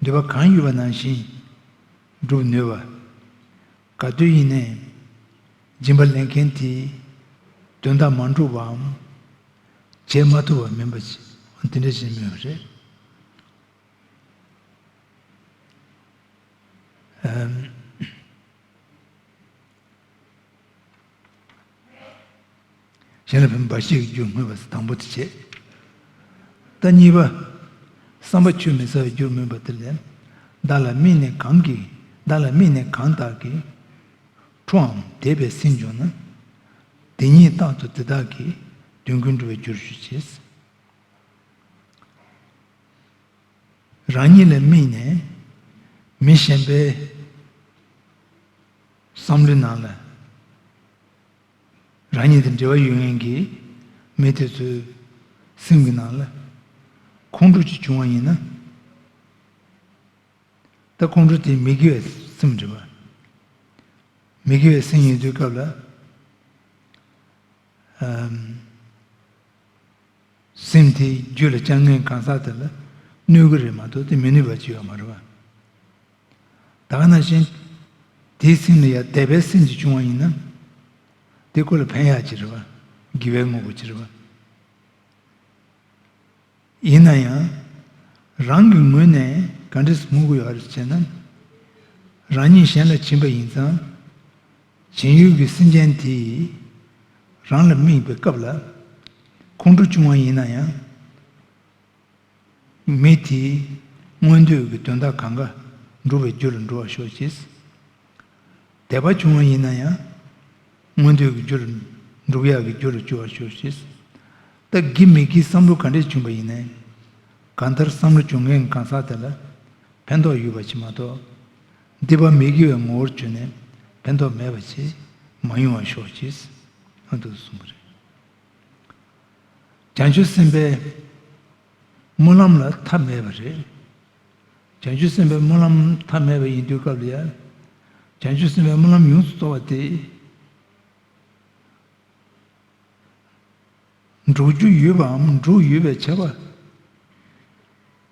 འདོད་པ་གང་ཡོད་པ་ནང་བཞིན་སྒྲུབ་ནུས་པ། ག་དུས་ཡིན་ནའི་སྦྱིན་པ་ལེན་མཁན་དེས་དོན་དག་མ་འགྲུབ་པའམ་བྱེད་མ་ཐུབ་པ་མིན་པ་ཞིག་འོ་དེ་འདྲ་ཞིག་སྨོས་པ་རེད། ཨམ། གཞན་ལ་ཕན་པ་འབའ་ཞིག་གི་རྒྱུར་སྨོད་པ་དང་པོ་དེ་བྱས། ད་གཉིས་པ། བསམ་པ་ཆུད་མི་ཟ་བའི་རྒྱུར་སྨོད་པ་དེ་ལས། བདག་ལ་དམིགས་ནས་གང་གིས། བདག་ལ་དམིགས་ནས་གང་དག་གིས། ཁྲོའམ་དད་པས་སེམས་བྱུང་ན། དེ་ཉིད་རྟག་ཏུ་དེ་དག་གི། དོན་ཀུན་འགྲུབ་པའི་རྒྱུར་ཞུ་བྱེད། རང་ཉིད་ལ་དམིགས་ནས་མི་གཞན་པའི་བསམ་བློའི་ནང་ལ། རང་ཉིད་དང་འབྲེལ་བ་ཡོད་མཁན་གྱི་མི་དེ་ཚོའི་སེམས་ཀྱི་ནང་ལ་ཁོང་ཁྲོ་ཅིག་བྱུང་བ་ཡིན་ན། ད་ཁོང་ཁྲོ་དེ་མི་དགེ་བའི་སེམས་རེད་པ། མི་དགེ་བའི་སེམས་ཡིན་དུས་སྐབས་ལ། ཨམ། སེམས་དེའི་རྒྱུད་ལ་བཅང་མཁན་གང་ཟག་དེ་ལ་གནོད་ཀྱི་རེད་མ་གཏོགས་དེ་མི་གནོད་པ་ཅིག་ཡོད་མ་རེད་པ། ད་ག་ནང་བཞིན་དེའི་སེམས་ལ་ཡང་དད་པའི་སེམས་ཅིག་བྱུང་བ་ཡིན་ན། དེ་ཁོ་ལ་ཕན་ཡག་ཅིག་རེད་པ། དགེ་བའི་དངོས་པོ་ཅིག་རེད་པ། ཡིན་ན་ཡང་། རང་གི་ངོས་ནས་ག་འདྲས་སེ་མོས་ཀྱི་ཡོད་རེད་ཟེར་ན། རང་ཉིད་གཞན་ལ་བྱིན་པ་ཡིན་ཙང་། བྱིན་ཡུལ་གྱི་སེམས་ཅན་དེས་རང་ལ་དམིགས་པའི་སྐབས་ལ་ཁོང་ཁྲོ་བྱུང་བ་ཡིན་ན་ཡང་། མི་དེའི་མངོན་འདོད་ཀྱི་དོན་དག་གང་ག་འགྲུབ་པའི་རྒྱུ་ལ་འགྲོ་བར་ཤོག་ཅིག། དད་པ་བྱུང་བ་ཡིན་ན་ཡང་། མངོན་འདོད་ཀྱི་རྒྱུ་ལ་འགྲུབ་ཡག་གི་རྒྱུ་ལ་འགྱུར་བར་ཤོག་ཅིག། ད་དགེ་མི་དགེའི་བསམ་བློ་ག་འདྲས་བྱུང་བ་ཡིན་ནའི། གང་ལྟར་བསམ་བློ་བྱུང་མཁན་གང་ཟག་དེ་ལ་ཕན་ཐོགས་ཡོད་པ་ཞིག་མ་གཏོགས། སྡིག་པ་མི་དགེ་བའི་ངོ་བོར་གྱུར་ནས་ཕན་ཐོགས་མེད་པ་ཞིག་མ་ཡོང་བར་ཤོག་ཅིག། ཨ་འདུག་གསུངས་པ་རེད། བྱང་ཆུབ་སེམས་དཔའི་སྨོན་ལམ་ལ་མཐའ་མེད་པ་རེད། བྱང་ཆུབ་སེམས་དཔའི་སྨོན་ལམ་མཐའ་མེད་པ་ཡིན་དུས་སྐབས་ལ་ཡང་། བྱང་ཆུབ་སེམས་དཔའི་སྨོན་ལམ་ཡོངས་སུ་རྫོགས་པ་དེ། འགྲུབ་རྒྱུ་ཡོད་པའམ་འགྲུབ་ཡོད་པའི་ཁྱབ་པ།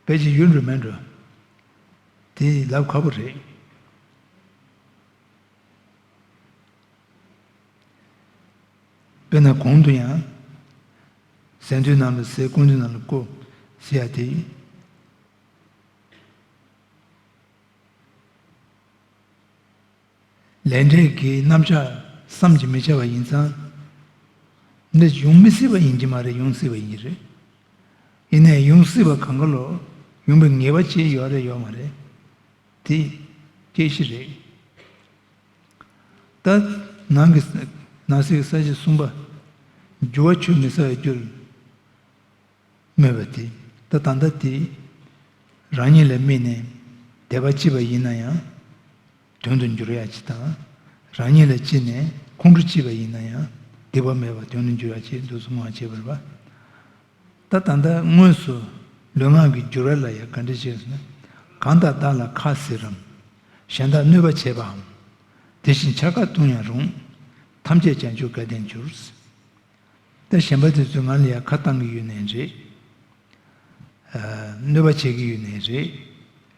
ཕལ་ཆེར་ཡོད་འགྲོ་མེད་འགྲོ། དེ་ལབ་ཁག་པོ་རེད། དཔེར་ན་གོང་དུ་ཡང་། ཟས་འདུལ་ནང་ལ་ཟས། སྐོམ་འདུལ་ནང་ལ་སྐོམ་ཟེར་ཡ་དེ། ལས་འབྲས་ཀྱི་རྣམ་གཞག་བསམ་གྱིས་མི་ཁྱབ་པ་ཡིན་ཙང་། འདི་ཡོང་མི་སྲིད་པ་ཡིན་གྱི་མ་རེད། ཡོང་སྲིད་པ་ཡིན་གྱི་རེད། ཡིན་ནའི་ཡོང་སྲིད་པ་གང་ག་ལོ་ཡོང་བའི་ངེས་པ་ཅིག་ཡོད་རེད་ཡོད་མ་རེད། དེ་སྐད་ཆ་རེད། ད་ནང་གི་ནང་གསེས་ཀྱི་ས་བཅད་གསུམ་པ། འགྱུར་བ་ཆོས་མི་ཟ་བའི་རྒྱུར་སྨོས་པ་དེ། ད་ད་ལྟ་དེ་རང་ཉིད་ལ་དམིགས་ནས་དད་པ་སྐྱེས་པ་ཡིན་ན་ཡང་དོན་དུ་འགྱུར་ཡ་ཅིག་དང་། རང་ཉིད་ལ་དམིགས་ནས་ཁོང་ཁྲོ་སྐྱེས་པ་ཡིན་ན་ཡང་སྡིག་པ་མེད་པར་དོན་དུ་འགྱུར་ཡ་ཅིག་འདུག་སེ་བསྔོ་བ་བྱེད་པར་བ། ད་ད་ལྟ་དངོས་སུ་ལུས་ངག་གི་འགྱུར་བ་ལ་ཡང་ག་འདྲ་བྱས་ཟེར་ན། གང་དག་བདག་ལ་ཁ་ཟེར་རམ། གཞན་དག་གནོད་པ་བྱེད་པའམ། དེ་བཞིན་འཕྱར་ཀ་བཏུང་ཡང་རུང་། ཐམས་ཅད་བྱང་ཆུབ་དགའ་ལྡན་འགྱུར། ད་གཞན་པ་དེ་ཚོས་ང་ལ་ཡང་ཁ་བཏང་གི་ཡོད་ནའི་རེད། ཨ། གནོད་པ་བྱེད་ཀྱི་ཡོད་ནའི་རེད།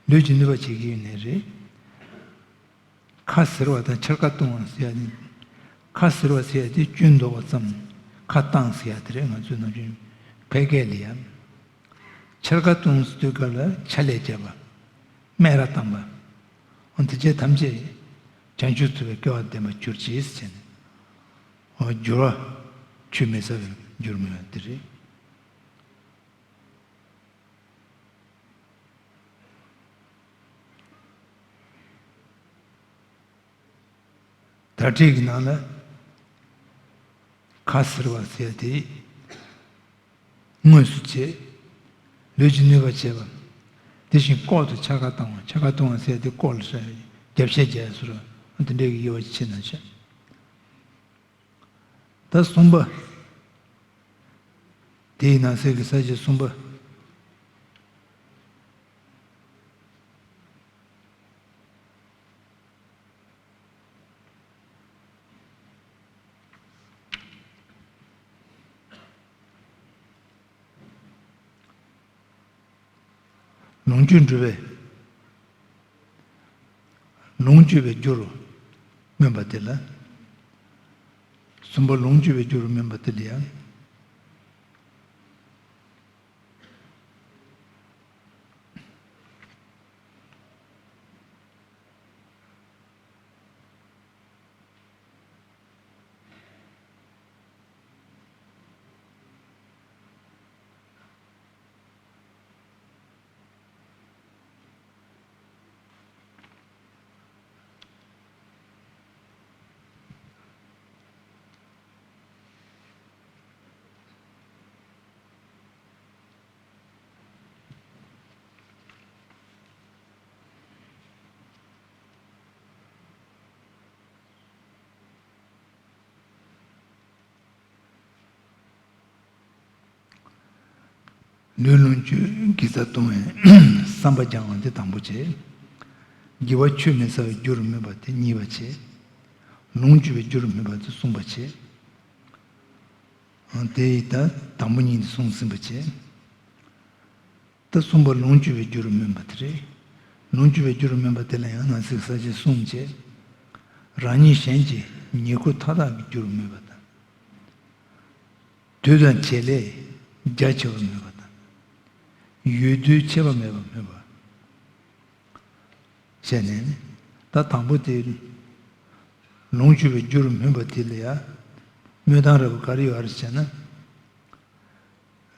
ལུས་ཀྱིས་གནོད་པ་བྱེད་ཀྱི་ཡོད་ནའི་རེད། ཁ་ཟེར་བ་དང་འཕྱར་ཀ་བཏུང་བ་ཟེར་ཡ་ནི། ཁ་ཟེར་བ་ཟེར་ཡ་དེ་སྐྱོན་འདོགས་པ་ཙམ། ཁ་བཏང་ཟེར་ཡ་དེ་རེད། ང་ཚོའི་ནམ་རྒྱུན་ཕལ་སྐད་ལ་ཡ། འཕྱར་ཀ་བཏུང་ཟེར་དུས་སྐབས་ལ་ཕྱག་ལས་བརྒྱབ་པ། སྨད་ར་བཏང་པ། འོ་དེ་བྱས་ཐམས་ཅད་བྱང་ཆུབ་ཐོབ་པའི་སྐལ་བ་ལྡན་པར་གྱུར་ཅིག་ཟེར་ནས། འོ་འགྱུར་བ་ཆོས་མི་ཟ་བའི་རྒྱུར་སྨོས་པ་དེ་རེད། དར་ཊིག་གི་ནང་ལ་ཁ་ཟེར་བ་ཟེར་ཡ་དེ་དངོས་སུ་བྱེད། ལུས་ཀྱིས་གནོད་པ་བྱེད་པ། དེ་བཞིན་ལྐོག་ཏུ་འཕྱར་ཀ་བཏང་བ། འཕྱར་ཀ་བཏང་བ་ཟེར་ཡ་དེ་ལྐོག་ལ་རྒྱབ་བཤད་རྒྱག་ཡ་ཟེར་བ། དེ་འདྲའི་གི་དབྱེ་བ་ཕྱེ་ན་བྱ། ད་གསུམ་པ། དེའི་ནང་གསེས་ཀྱི་ས་བཅད་གསུམ་པ། ལོངས་སྤྱོད་འགྲུབ་པའི། ལོངས་སྤྱོད་པའི་རྒྱུར་སྨོན་པ་དེ་ལ། གསུམ་པ་ལོངས་སྤྱོད་པའི་རྒྱུར་སྨོན་པ་དེ་ལ་ཡང་། ལུས་ལོངས་སྤྱོད་དགེ་རྩ་གཏོང་བའི་བསམ་པ་སྦྱང་བ་དེ་དང་པོ་བྱས། དགེ་བ་ཆོས་མི་ཟ་བའི་རྒྱུར་སྨོན་པ་དེ་གཉིས་པ་བྱས། ལོངས་སྤྱོད་པའི་རྒྱུར་སྨོན་པ་དེ་གསུམ་པ་བྱས། དེ་ཡི་ད་དང་པོ་གཉིས་དེ་གསུངས་ཟིན་པ་བྱས། ད་གསུམ་པ་ལོངས་སྤྱོད་པའི་རྒྱུར་སྨོན་པ་དེ་རེད། ལོངས་སྤྱོད་པའི་རྒྱུར་སྨོན་པ་དེ་ལ་ཡང་ནང་གསེས་ས་བཅད་གསུམ་བྱས། རང་ཉིད་གཞན་གྱི་ཉེར་མཁོ་མཐའ་དག་གི་རྒྱུར་སྨོན་པ་དང་། དུས་དང་བྱེད་ལས་རྒྱ་ཆེ་བར་སྨོན་པ་དང་། ཡུལ་དུས་ཁྱད་པར་མེད་པར་སྨོན་པ། བྱས་ནས་ད་དང་པོ་དེ་ལོངས་སྤྱོད་པའི་རྒྱུར་སྨོན་པ་དེ་ལ་ཡང་སྨོན་སྟངས་འདྲ་པོ་ག་རེ་ཡོད་རེད་ཟེར་ན།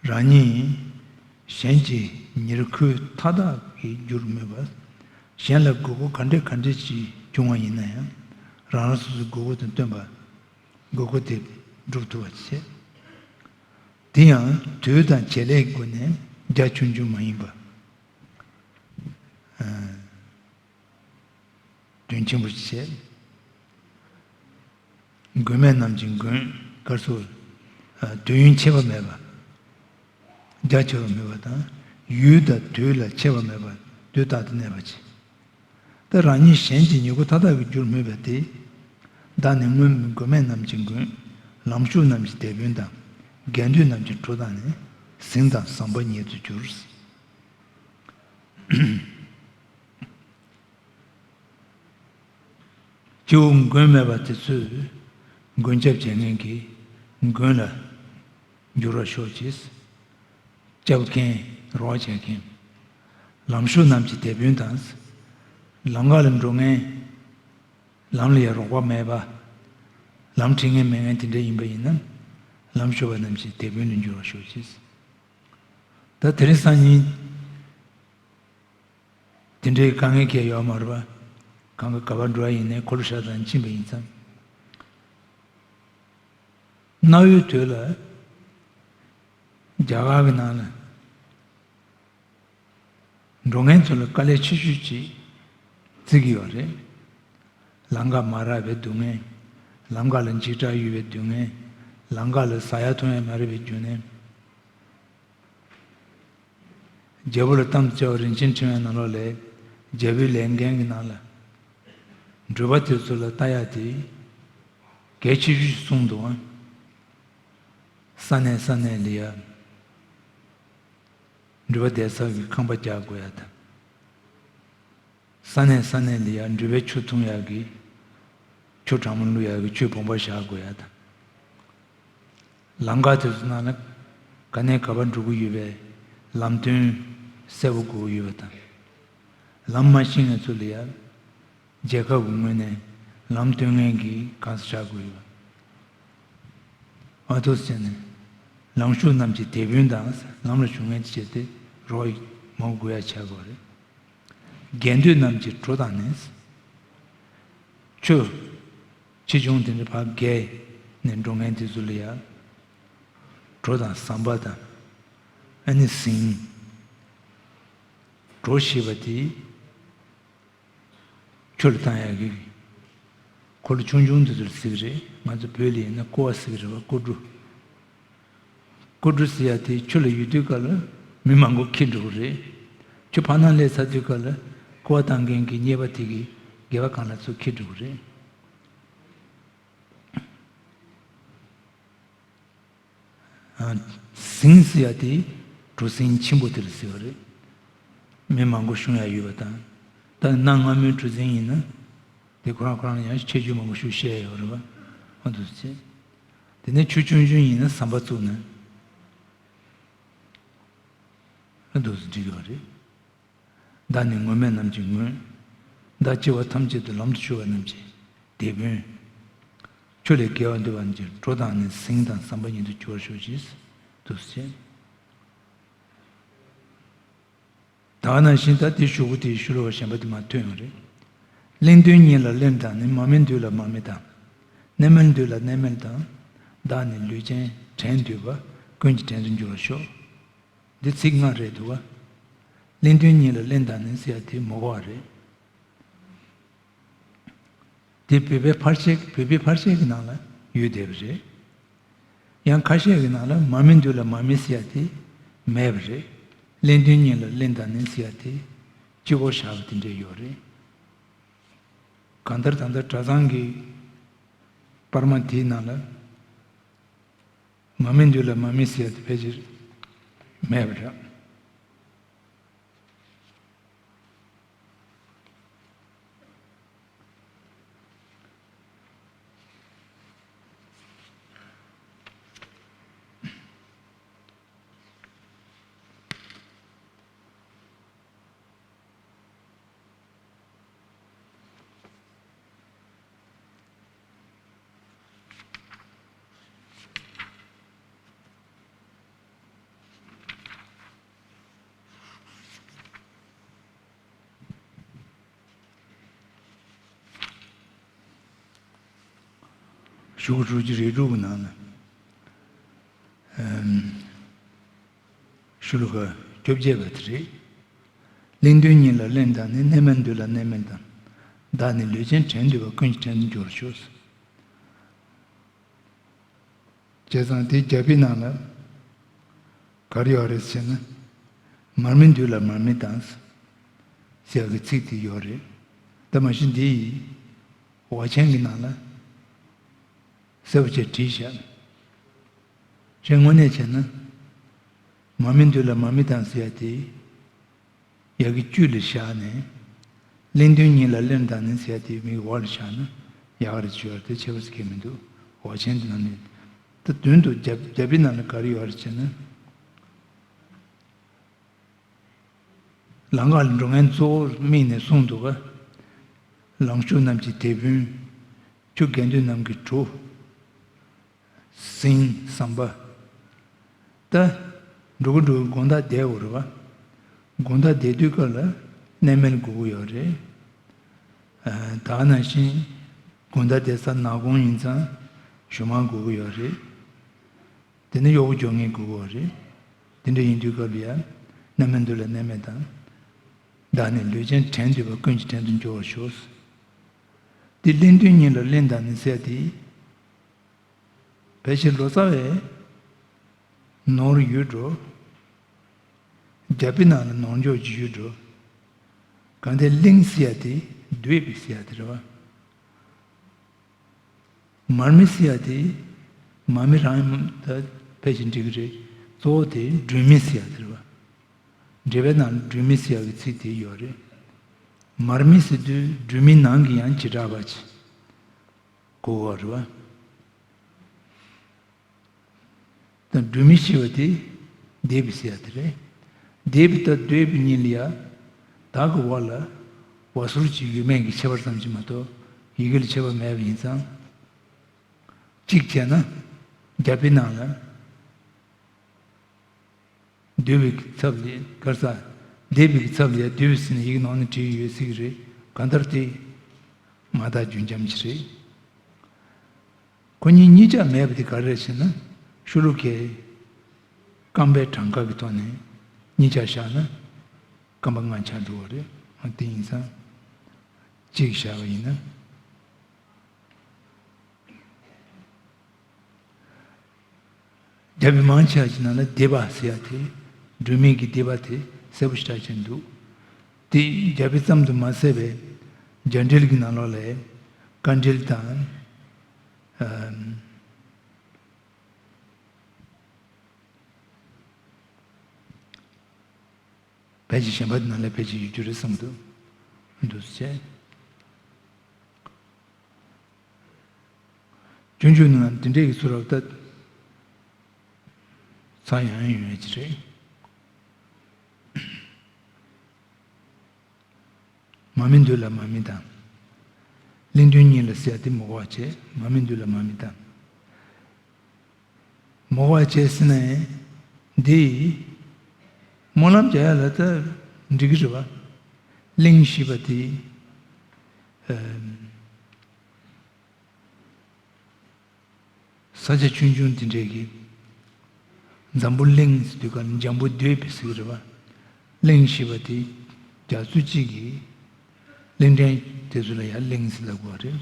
རང་ཉིད་གཞན་གྱི་ཉེར་མཁོའི་མཐའ་དག་གི་རྒྱུར་སྨོན་པ། གཞན་ལ་དགོས་མཁོ་ག་འདྲ་ག་འདྲ་ཅིག་བྱུང་བ་ཡིན་ན་ཡང་རང་རང་སོ་སོའི་དགོས་མཁོ་དང་བསྟུན་པ། དགོས་མཁོ་དེ་སྒྲུབ་ཐུབ་པ་བྱེད། དེ་ཡང་དུས་དང་བྱེད་ལས་ཀྱི་སྒོ་ནས་རྒྱ་ཆུང་ཆུང་མ་ཡིན་པ། དོན་ཆེན་པོ་ཞིག་བྱས། མགོན་མེད་རྣམས་ཀྱི་མགོན། ག་རེ་ཟེར། དུས་ཡུན་ཆད་པ་མེད་པ། རྒྱ་ཆེ་བ་མེད་པ་དང་། ཡུལ་དང་དུས་ལ་ཁྱད་པར་མེད་པ། དུས་རྟག་ཏུ་གནས་པ་ཅིག་ད་རང་ཉིད་གཞན་གྱི་ཉེར་མཁོ་མཐའ་དག་གི་རྒྱུར་སྨོན་པ་དེ། བདག་ནི་སྔོན་མགོན་མེད་རྣམས་ཀྱི་མགོན། ལམ་མཆོག་རྣམས་ཀྱི་དེད་དཔོན་དང་། དགེ་འདུན་རྣམས་ཀྱི་གྲོགས་དང་ནི། ཟིན་དང་བཟང་པོ་ཉིད་དུ་གྱུར། སྤྱི་བོ་མགོན་མེད་པ་དེ་ཚོས་མགོན་སྐྱབས་བྱེད་མཁན་གྱི་མགོན་ལ་འགྱུར་བར་ཤོག་ཅིག་སྐྱབས་མཁན་རོགས་བྱེད་མཁན། ལམ་མཆོག་རྣམས་ཀྱི་དེད་དཔོན་དང་། ལམ་ཁ་ལ་འགྲོ་མཁན། ལམ་ལ་ཡང་རོགས་པ་མེད་པ། ལམ་ཁྲིད་མཁན་མེད་མཁན་དེ་འདྲ་ཡིན་པ་ཡིན་ན། ལམ་མཆོག་པ་རྣམས་ཀྱི་དེད་དཔོན་དུ་འགྱུར་བར་ཤོག་ཅིག་ད་དེ་རིང་སང་ཉིན། དེ་འདྲའི་དཀའ་ངལ་གང་ཡང་ཡོད་མ་རེད་པ། གང་ག་ག་པར་འགྲོ་བ་ཡིན་ནའི་འཁོར་ལོ་ཤ་སྟག་ཕྱིན་པ་ཡིན་ཙང་ གནའ་བོའི་དུས་ལ་རྒྱ་གར་གྱི་ནང་ལ་འགྲོ་མཁན་ཚོ་ལ་དཀའ་ལས་ཆེ་ཤོས་ཅིག་བརྩི་གི་ཡོད་རེད། ལམ་ཁ་མ་རག་པའི་སྡུག་བསྔལ། ལམ་ཁ་ལ་འཇིགས་སྐྲག་ཡོད་པའི་སྡུག་བསྔལ། ལམ་ཁ་ལ་ཟ་ཡ་འཐུང་ཡ་མ་རག་པའི་སྡུག་བསྔལ། རྒྱལ་པོ་ལ་གཏམ་བྱ་བ་རིན་ཆེན་ཕྲེང་བའི་ནང་ལོགས་ལས། རྒྱལ་པོའི་ལས་འགན་གྱི་ནང་ལ་འགྲུལ་པ་དེ་ཚོ་ལ་ལྟ་ཡ་དེ་གལ་ཆེ་ཤོས་ཤིག་གསུངས་འདུག་ཨང་། ས་གནས་ས་གནས་ལ་ཡ་འགྲུལ་པ་བསྡད་ས་གི་ཁང་པ་རྒྱག་དགོས་ཡ་དང་། ས་གནས་ས་གནས་ལ་ཡ་འགྲུལ་པའི་ཆུ་འཐུང་ཡག་གི། ཆུ་གྲང་མོ་བླུག་ཡག་གི་ཆུའི་བུམ་པ་བཞག་དགོས་ཡ་དང་། ལམ་ཁ་དེ་ཚོ་ནང་ལ་ག་ནས་ག་པར་འགྲོ་གི་ཡོད་པའི་ལམ་སྟོན་གསལ་པོ་དགོས་ཀྱི་ཡོད་པ་དང་། ལམ་མ་ཤེས་མཁན་ཚོ་ལ་ཡ་རྒྱལ་ཁབ་ཀྱི་ངོས་ནས་ལམ་སྟོན་མཁན་གྱི་གང་ཟག་བཞག་དགོས་ཡོད་པ། ཨ་ཐུ་ཟེར་ནས། ལམ་ཞུགས་རྣམས་ཀྱི་དེད་དཔོན་དང་། ལམ་ལ་ཞུགས་མཁན་བྱས་ཏེ་རོགས་མང་པོ་དགོས་ཡ་ཆགས་དགོས་རེད། རྒྱལ་འདོད་རྣམས་ཀྱི་གྲོ་དང་ནི། ཆུ་ཆེ་ཆུང་དེ་འདྲ་ཕར་བརྒལ་ནས་འགྲོ་མཁན་དེ་ཚོ་ལ་ཡ་གྲོ་དང་ཟམ་པ་དང་། ཨ་ནི་ཟིང་། གྲོ་ཞེས་པ་དེ་ཆུ་ལ་བཏང་ཡག་གི། འཁོར་ལོ་ཆུང་ཆུང་དེ་ཚོ་ལ་ཟེར་གི་རེད། ང་ཚོ་བོད་ལ་ཡིན་ན་ཀོ་བ་ཟེར་གི་རེད་བ། ཀོ་གྲུ། ཀོ་གྲུ་ཟེར་ཡ་དེ་ཆུ་ལ་ཡོད་དུས་སྐབས་ལ་མི་མང་པོ་འཁྱེར་འགྲོ་གི་རེད། ཆུ་ཕར་ནང་སླེབས་ཚར་དུས་སྐབས་ལ་ཀོ་བ་བཏང་མཁན་གྱི་གཉེར་པ་དེ་གིས་སྒལ་པ་སྒང་ལ་ཚུར་འཁྱེར་འགྲོ་གི་རེད། ཨ། ཟིང་ཟེར་ཡ་དེ་གྲུ་གཟིངས་ཆེན་པོ་དེ་ལ་ཟེར་བ་རེད། མི་མང་པོ་ཞུགས་ཡ་ཡོད་པ་དང་། ད་གནའ་སྔ་མོའི་གྲུ་གཟིངས་ཡིན་ན། དེ་ཁོ་རང་ཁོ་རང་ཡང་ཆེ་ཆུང་མང་པོ་ཞུགས་བཤད་ཡོད་རེད་བ། ཨ་འདུག་སེ་བྱས། དེ་ནས་ཆུ་ཆུང་ཆུང་ཡིན་ན་ཟམ་པ་བཙུགས་ནས། ཨ་འདུག་སེ་འགྲིག་ཡོད་རེད། བདག་ནི་མངོན་མེད་རྣམས་ཀྱི་མངོན། བདག་སྐྱེ་བོ་ཐམས་ཅད་དུ་ལམ་དུ་སྐྱོལ་བ་རྣམས་ཀྱི་དེད་དཔོན། ཆུ་ལས་བརྒལ་བར་འདོད་པ་རྣམས་ཀྱི་གྲོ་དང་ནི་ཟིང་དང་ཟམ་པ་ཉིད་དུ་གྱུར་པར་ཤོག་ཅིག། འདུག་སེ་བྱས། ད་ག་ནང་བཞིན་ད་དེ་གཞུག་གུ་དེའི་ཤུ་ལོ་ཀ་གཞན་པ་དེ་མར་ཐོན་ཡོང་རེད། གླེང་དོན་ཉིད་ལ་གླེན་དང་ནི། མར་མེ་མདུད་ལ་མར་མེ་དང་། གནས་མལ་འདུད་ལ་གནས་མལ་དང་། བདག་ནི་ལུས་ཅན་བྲན་འདུས་པ། ཀུན་གྱི་བྲན་དུ་འགྱུར་བར་ཤོག། འདི་ཚིག་ལྔ་རེད་འདུག་ག། གླེང་དོན་ཉིད་ལ་གླེན་དང་ནི་ཟེར་ཡ་དེ་མོ་གོ་བ་རེད། དེ་བོད་པའི་ཕར་བཤད། བོད་པའི་ཕར་བཤད་ཀྱི་ནང་ལ་ཡོད་བསྡད་པ་རེད། ཡང་ཁ་ཤས་ཀྱི་ནང་ལ་མར་མེ་མདུད་ལ་མར་མེ་ཟེར་ཡ་དེ་མེད་པ་རེད། གླེང་དོན་ཉིད་ལ་གླེན་དང་ནི་ཟེར་ཡ་དེ་གཅིག་པོ་བཞག་པ་དེ་འདྲས་ཡོད་རེད། གང་ལྟར་ད་ལྟ་གྲྭ་ཚང་གི་པར་མ་དེའི་ནང་ལ་མར་མེ་མདུད་ལ་མར་མེ་ཟེར་ཡ་དེ་ཕལ་ཆེར་མེད་པ་རེད། གཞུག་གུ་དྲུག་ཅུ་རེ་དྲུག་གི་ནང་ན། ཨམ། ཤུ་ལོ་ཀ་བཅོ་བརྒྱད་པ་དེ་རེད། གླེང་དོན་ཉིད་ལ་གླེན་དང་ནི། གནས་མལ་འདུད་ལ་གནས་མལ་དང་། བདག་ནི་ལུས་ཅན་བྲན་འདུས་པ། ཀུན་གྱི་བྲན་དུ་འགྱུར་བར་ཤོག། བྱས་ཙང་དེའི་རྒྱ་དཔེའི་ནང་ལ་ག་རེ་ཡོད་རེད་ཟེར་ན། མར་མེ་མདུད་ལ་མར་མེ་དང་ཟེར་ཡག་གི་ཚིག་དེ་ཡོད་རེད། ད་མ་གཞི་འདི་ཡི་འོ་ཆེན་གྱི་ནང་ལ་གསལ་པོ་བྱས་བྲིས་བཞག། གཞན་དངོས་གནས་བྱས་ན། མར་མེ་མདུད་ལ་མར་མེ་དང་ཟེར་ཡ་དེ་ཡ་གི་དཀྱུས་ལ་བཞག་ནས། གླེང་དོན་ཉིད་ལ་གླེན་དང་ནི་ཟེར་ཡ་དེ་མིག་འོག་ལ་བཞག་ན་ཡག་རེད་བརྗོད་ཡ་དེ་ཁྱད་པར་ཅིག་གང་མི་འདུག། འོ་ཆེན་དེ་ནང་ནས་ད་དོན་དུ་རྒྱ་རྒྱ་དཔེའི་ནང་ལ་ག་རེ་ཡོད་རེད་ཟེར་ན། ལམ་ཁ་ལ་འགྲོ་མཁན་གཙོ་བོར་དམིགས་ནས་གསུངས་འདུག་ག། ལམ་ཞུགས་རྣམས་ཀྱི་དེད་དཔོན། ཆུ་རྒལ་འདོད་རྣམས་ཀྱི་གྲོ། ཟིང་ཟམ་པ། ད་འགྲོ་གི་འགྲོ་གི་དགོང་དག་བསྡད་དགོས་རེད་བ། དགོང་དག་བསྡད་དུས་སྐབས་ལ་གནས་མལ་དགོས་ཀྱི་ཡོད་རེད། ཨ། ད་ག་ནང་བཞིན་དགོང་དག་བསྡད་ས་ནག་གོང་ཡིན་ཙང་གཞུ་མང་དགོས་ཀྱི་ཡོད་རེད། དེ་ནི་གཡོག་པོ་སྐྱོང་མཁན་དགོས་ཀྱི་ཡོད་རེད། དེ་འདྲ་ཡིན་དུས་སྐབས་ལ་ཡང་། གནས་མལ་འདི་ལ་གནས་མལ་དང་། བདག་ནི་ལུས་ཅན་བྲན་འདོད་པ་ཀུན་གྱི་བྲན་དུ་འགྱུར་བར་ཤོག། འདི་གླིང་དོན་གཉེར་ལ་གླེན་དང་ནི་ཟེར་ཏེ། ཕལ་ཆེར་ལོ་ཙཱ་བས་ནོར་ཡོད་འགྲོ། རྒྱ་དཔེ་ནང་ལ་ནོར་འཇོག་ཅིག་ཡོད་འགྲོ། གང་དེ་གླིང་ཟེར་ཡ་དེ་འདོད་པའི་ཟེར་ཡ་དེ་རེད་བ། མར་མེ་ཟེར་ཡ་དེ། མར་མེ་རང་ད་ཕལ་ཆེར་འགྲིག་གི་རེད། གཙོ་བོ་དེ་སྒྲོན་མེ་ཟེར་ཡ་དེ་རེད་བ། འགྲེལ་པའི་ནང་ལ་སྒྲོན་མེ་ཟེར་ཡ་གི་ཚིག་དེ་ཡོད་རེད། མར་མེ་ཟེར་དུས་སྒྲོན་མེའི་ནང་གི་ཡང་བྱེ་བྲག་པ་ཅིག་གོ་བ་རེད་བ། ད་སྒྲོན་མེ་ཞེས་པ་དེ་འདོད་པའི་ཟེར་ཡ་དེ་རེད། འདོད་པའི་ད་འདོད་པའི་གཉིས་ལ་ཡ། བདག་གི་བ་ལ་བ་ཟུར་གཅིག་ཡོད་མེད་ཀྱི་ཁྱད་པར་ཙམ་ཞིག་མ་གཏོགས་ཡི་གེ་ལ་ཁྱད་པར་མེད་པ་ཡིན་ཙང་། གཅིག་བྱས་ན། རྒྱ་དཔེ་ནང་ལ། འདོད་པའི་ཚབ་ལ་ག་རེ་ཟ། འདོད་པའི་ཚབ་ལ་ཡ་འདོད་པའི་ཟེར་ནས་ཡི་གེ་ནང་ནས་བྲིས་ཡོད་ཟེར་གྱི་རེད། གང་ལྟར་དེ་མ་དག་རྒྱུན་འབྱམས་ཅིག་རེད། ཁོ་གཉིས་གཉིས་ཆ་མེད་པ་དེ་ག་རེ་རེད་ཟེར་ན། ཤོ་ལོ་ཀའི་རྐང་པའི་གྲངས་ཀ་གི་ཐོག་ནས་གཉིས་ཆ་བཞག་ན་རྐང་པ་ལྔ་ཆགས་འགྲོ་བ་རེད། འོ་དེ་ཡིན་ཙང་གཅིག་བཞག་པ་ཡིན་ན། རྒྱ་དཔེ་མང་ཆེ་བ་ཞིག་ནང་ལ་འདོད་པ་ཟེར་ཡ་དེ། སྒྲོན་མེ་གི་འདོད་པ་དེ་གསལ་པོ་ཞེ་དྲག་ཅིག་འདུག། དེ་རྒྱ་དཔེ་ཙམ་དུ་མ་ཟད་པའི་རྒྱ་འགྲེལ་གྱི་ནང་ལོགས་ལ་དཀའ་འགྲེལ་དང་། ཨམ། ཕལ་ཆེར་གཞན་པ་ནང་ལ་ཕལ་ཆེར་ཡོད་རྒྱུ་རེད་བསམ་འདུག། འདུག་ཟེར། སྤྱོད་འཇུག་ནང་དེ་འདྲས་ཀྱི་ཚུལ་རབ་ལྟ། ཚང་ཡང་ཡང་ཡོང་ཡ་ཅིག་རེད། མར་མེ་འདོད་ལ་མར་མེ་དང་། གླིང་དོན་གཉེར་ལ་ཟེར་ཡ་དེ་མོ་ག་བ་བྱས། མར་མེ་འདོད་ལ་མར་མེ་དང་། མོ་ག་བ་བྱས་ཟེར་ན་ཡང་། འདི་སྨོན་ལམ་རྒྱག་ཡ་ལ་ད་འགྲིག་གི་རེད་བ། གླིང་ཞེས་པ་དེ། ཨ། ས་ཆ་ཆུང་ཆུང་དེ་འདྲས་ཀྱི། འཛམ་བུ་གླིང་ཟེར་དུས་ག་ལ་འཇམ་པོ་འདོད་པའི་ཟེར་གི་རེད་བ། གླིང་ཞེས་པ་དེ་རྒྱ་མཚོ་གཅིག་གི་གླིང་ཕྲན་དེ་ཚོ་ལ་ཡང་གླིང་ཟེར་ལབ་དགོས་པ་རེད།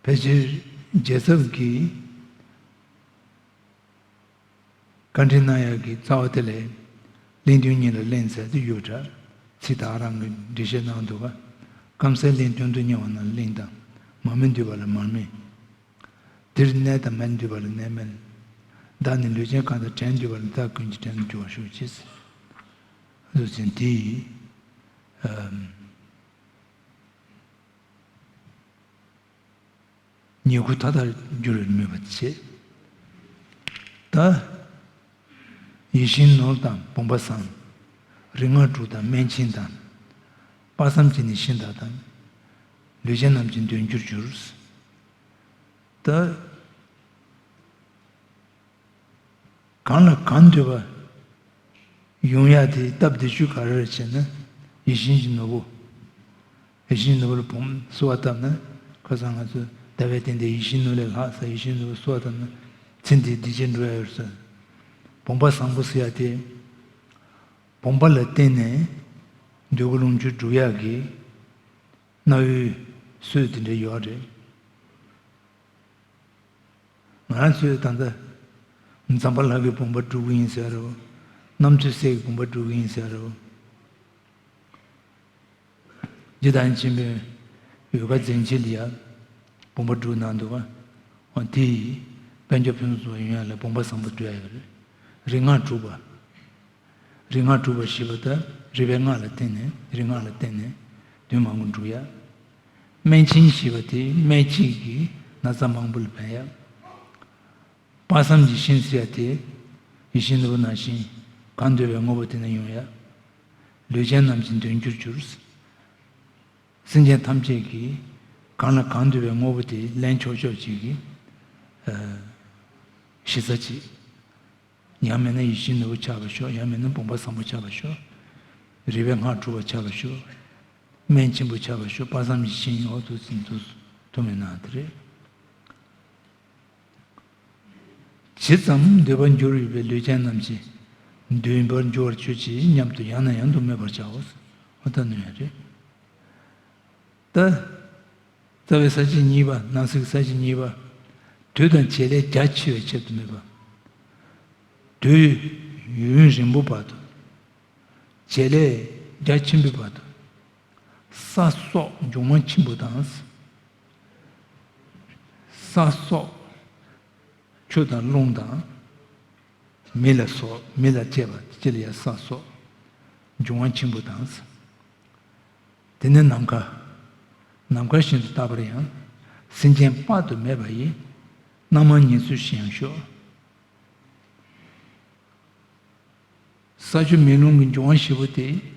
ཕལ་ཆེར་རྒྱལ་ཚབ་ཀྱིས་བཀའ་འདྲི་གནང་ཡག་གི་རྩ་བ་དེ་ལས། གླིང་དོན་གཉེར་ལ་གླེན་ཟེར་དེ་ཡོད་འདྲ། ཚིག་དག་རང་གིས་འགྲེལ་བཤད་གནང་འདུག་ག། སྐམ་སའི་གླིང་དོན་དུ་གཉེར་བ་ན་གླིང་དང་། མར་མེ་འདོད་པ་ལ་མར་མེ། འདིར་གནས་དང་མལ་འདོད་པ་ལ་གནས་མལ། བདག་ནི་ལུས་ཅན་གང་དང་བྲན་འདོད་པ་ལ་བདག་ཀུན་གྱི་བྲན་དུ་འགྱུར་བར་ཤོག་ཅེས། ལུས་ཅན་དེ་ཡིས། ཨམ། ཉེ་ཁུ་མཐའ་དག་འགྱུར་བར་མོས་པ་བྱེད། ད། ཡིད་བཞིན་ནོར་དང་བུམ་པ་བཟང་། རིག་སྔགས་དྲུག་དང་སྨན་ཆེན་དང་། དཔག་བསམ་གྱི་ནི་ཤིང་དག་དང་། ལུས་ཅན་རྣམས་ཀྱི་དོན་གྱུར་གྱུར། ད། གང་ལ་གང་འདོད་པ་ཡོང་ཡ་དེ་སྟབས་བདེ་ཤོས་ག་རེ་རེད་ཟེར་ན། ཡིད་བཞིན་གྱི་ནོར་བུ། ཡིད་བཞིན་ནོར་བུ་ལ་བུམ་གསོལ་བ་བཏབ་ན། ཁ་སང་ང་ཚོ་ཟླ་བའི་སྟེང་དེ་ཡིད་བཞིན་ནོར་ལས་ལྷག་ས་ཡིད་བཞིན་ནོར་བུ་གསོལ་བ་བཏབ་ན། ཚེ་འདིའི་སྡིག་ཅན་འགྲོ་ཡ་ཡོད་ས། བུམ་པ་བཟང་པོ་ཟེར་ཡ་དེ། བུམ་པ་ལ་བརྟེན་ནས་འདོད་དགུ་ལོངས་སྤྱོད་སྒྲུབ་ཡག་གི་གནའ་བོའི་སྲོལ་དེ་འདྲ་ཡོད་རེད། ང་རང་ཚོས་ད་ལྟ་ཛམ་བྷ་ལ་གི་བུམ་པ་སྒྲུག་གི་ཡིན་ཟེར་རོ། གནམ་མཚོ་སེར་གྱི་བུམ་པ་སྒྲུག་གི་ཡིན་ཟེར་རོ། རྗེ་བདག་ཉིད་ཆེན་པོས་འོལ་ཁ་འཛིན་བྱེད་ལ་ཡ་བུམ་པ་སྒྲུག་གནང་འདུག་ག། འོ་དེ་ཡིས་དཔལ་འབྱོར་ཕུན་སུམ་ཚོགས་པ་ཡོང་ཡ་ལ་བུམ་པ་བཟང་པོ་སྒྲུག་ཡ་ཡོད་རེད། རིག་སྔགས་དྲུག་པ། རིག་སྔགས་དྲུག་པ་ཞེས་པ་དེ་རིག་པའི་སྔགས་ལ་བརྟེན་ནས་རིག་སྔགས་ལ་བརྟེན་ནས་དོན་མང་པོ་འགྲུབ་ཡ། སྨན་ཆེན་ཞེས་པ་དེ་སྨན་གཅིག་གིས་ན་ཚ་མང་པོ་ལ་ཕན་ཡ། དཔག་བསམ་གྱི་ཤིང་ཟེར་ཡ་དེ་ཡིད་བཞིན་ནོར་བུ་ནང་བཞིན་གང་འདོད་པའི་དངོས་པོ་དེ་ནས་ཡོང་ཡ། ལུས་ཅན་རྣམས་ཀྱི་དོན་གྱུར་གྱུར། སེམས་ཅན་ཐམས་ཅད་ཀྱིས་གང་ལ་གང་འདོད་པའི་དངོས་པོ་དེ་ལེན་ཆོག་ཆོག་ཅིག་གི་ཨ་གཞི་རྩ་ཅིག། ཡང་མིན་ན་ཡིད་བཞིན་ནོར་བུ་ཆགས་པར་ཤོག། ཡང་མིན་ན་བུམ་པ་བཟང་པོ་ཆགས་པར་ཤོག། རིག་པའི་སྔགས་གྲུབ་པ་ཆགས་པར་ཤོག། སྨན་ཆེན་པོ་ཆགས་པར་ཤོག། དཔག་བསམ་གྱི་ཤིང་འོ་དུ་ཟིན་དུ་ ཐུབ་མིན་ན་དེ་རེད། ཇི་ཙམ་འདོད་པར་འགྱུར་ཡོད་པའི་ལུས་ཅན་རྣམས་ཀྱི་འདོད་པར་འགྱུར་བར་གྱུར་ཅིག་སྙམ་དུ་ཡང་ནས་ཡང་དུ་སྨོད་པར་བྱའོ། འོ་ད་ནོན་ཡ་རེད། ད། རྩ་བའི་ས་བཅད་གཉིས་པ། ནང་གསེས་ཀྱི་ས་བཅད་གཉིས་པ། དུས་དང་བྱེད་ལས་རྒྱ་ཆེ་བའི་ཆེད་དུ་སྨོས་པ། དུས་ཡུན་རིང་པོ་བར་དུ། བྱེད་ལས་རྒྱ་ཆེན་པོའི་བར་དུ། ས་སོགས་འབྱུང་བ་ཆེན་པོ་དང་། ས་སོགས་ཆུ་དང་རླུང་དང་། མེ་ལ་སོགས། མེ་ལ་བཅས་པ་སྤྱི་ལ་ཡ་ས་སོགས་འབྱུང་བ་ཆེན་པོ་དང་། དེ་ནས་ནམ་མཁའ། ནམ་མཁའ་བཞིན་དུ་རྟག་པར་ཡང་། སེམས་ཅན་དཔག་ཏུ་མེད་པ་ཡི། སྣང་བ་ཉེར་འཚོའི་གཞི་ཡང་ཤོག། ས་ཆུ་མེ་རླུང་གི་འབྱུང་བ་བཞི་པོ་དེ།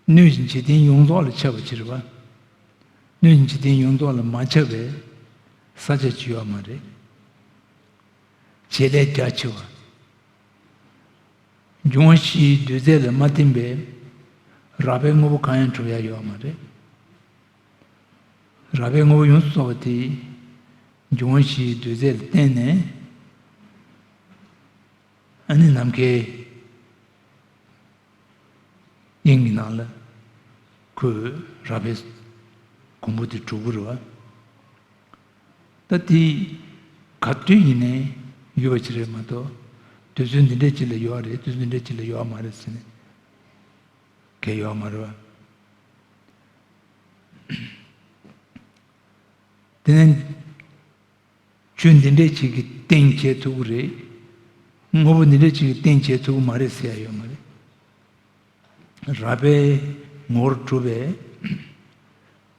སྣོད་ཀྱི་འཇིག་རྟེན་ཡོངས་རྫོགས་ལ་ཁྱབ་པ་ཅིག་རེད་པ། སྣོད་ཀྱི་འཇིག་རྟེན་ཡོངས་རྫོགས་ལ་མ་ཁྱབ་པའི་ས་ཆ་ཅིག་ཡོད་མ་རེད། བྱེད་ལས་རྒྱ་ཆེ་བ། འབྱུང་བ་བཞིའི་འདུས་རྫས་ལ་མ་བརྟེན་པའི་རགས་པའི་དངོས་པོ་གང་ཡང་གྲུབ་ཡ་ཡོད་མ་རེད། རགས་པའི་དངོས་པོ་ཡོངས་སུ་རྫོགས་པ་དེ་འབྱུང་བ་བཞིའི་འདུས་རྫས་ལ་བརྟེན་ནས། ཨ་ནི་ནམ་མཁའི་དབྱིངས་ཀྱི་ནང་ལ་ཁོའི་རགས་པའི་གོང་བུ་དེ་གྲུབ་ཀྱི་རེད་པ། ད་དེ་ག་དུས་ཡིན་ནའི་ཡོད་པ་ཅིག་རེད་མ་གཏོགས། དུས་ཚོད་འདི་འདྲའི་ཅིག་ལ་ཡོད་རེད། དུས་ཚོད་འདི་འདྲའི་ཅིག་ལ་ཡོད་མ་རེད་ཟེར་ནས་གང་ཡང་ཡོད་མ་རེད་པ། དེ་ནས་ཆོས་འདི་འདྲའི་ཅིག་གིས་གཏན་འཁྱེར་ཐུབ་ཀྱི་རེད། དངོས་པོ་འདི་འདྲའི་ཅིག་གིས་གཏན་འཁྱེར་ཐུབ་ཀྱི་མ་རེད་ཟེར་ཡ་ཡོད་མ་རེད། རགས་པའི་ངོ་བོར་གྲུབ་པའི་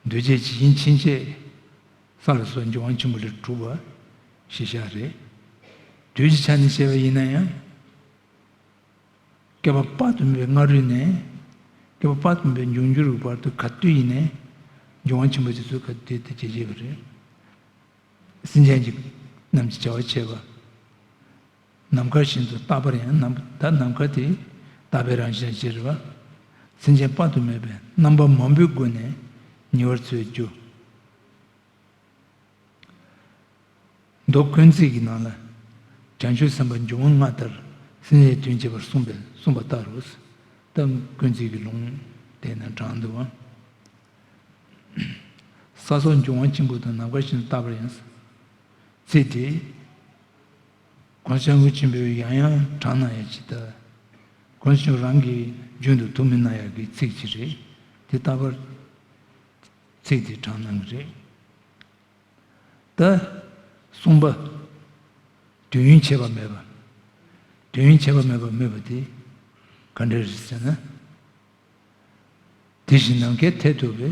འདུས་བྱས་ཇི་བཞིན་ཕྱིན་ཆད་ས་ལ་སོགས་འབྱུང་བ་ཆེན་པོ་ལས་གྲུབ་པ་ཞེས་བྱ་རེད། དུས་ཀྱི་ཆ་ནས་བཤད་པ་ཡིན་ན་ཡང་། བསྐལ་པ་དཔག་ཏུ་མེད་པའི་སྔ་རོལ་ནས། བསྐལ་པ་དཔག་ཏུ་མེད་པའི་འབྱུང་འགྱུར་གྱི་བར་དུ་ག་དུས་ཡིན་ནའི། འབྱུང་བ་ཆེན་པོ་དེ་ཚོས་ག་དུས་དེ་བྱེད་བྱེད་པ་རེད། སེམས་ཅན་གྱི་རྣམས་ཀྱི་བྱ་བ་བྱེད་པ། ནམ་མཁའ་བཞིན་དུ་རྟག་པར་ཡང་། ནམ། ད་ནམ་མཁའ་དེ་རྟག་པའི་རང་བཞིན་ཅིག་རེད་པ། སེམས་ཅན་དཔག་ཏུ་མེད་པའི་རྣམ་པ་མང་པོའི་སྒོ་ནས་ཉེ་བར་འཚོའི་རྒྱུ། མདོ་ཀུན་བརྩེགས་ཀྱི་ནང་ལ། བྱང་ཆུབ་སེམས་དཔའ་འབྱུང་བ་ལྔ་ལྟར་སེམས་ཅན་དོན་བྱེད་པར་གསུངས་པས་གསུངས་པ་ལྟར་རོ། ད་ཀུན་བརྩེགས་ཀྱི་ལུང་དེ་ན་དྲངས་འདུག་པ། ས་སོགས་འབྱུང་བ་ཆེན་པོ་དང་། ནམ་མཁའ་བཞིན་དུ་རྟག་པར་ཡང་། ཚིག་དེ། གོང་ས་སྐྱབས་མགོན་ཆེན་པོས་ཡང་ཡང་དྲངས་གནང་ཡ་ཅིག་ད། གོང་ས་སྐྱབས་རང་གིས་རྒྱུན་དུ་ཐུགས་སྨོན་གནང་ཡ་གི་ཚིག་ཅིག་རེད། དེ་ལྟ་བུར་ཚིག་དེ་དྲངས་གནང་གི་རེད། ད། གསུམ་པ། དུས་ཡུན་ཆད་པ་མེད་པ། དུས་ཡུན་ཆད་པ་མེད་པ་སྨོས་པ་དེ་ག་འདྲ་རེད་ཟེར་ན། དེ་བཞིན་ནམ་མཁའི་མཐས་གཏུགས་པའི།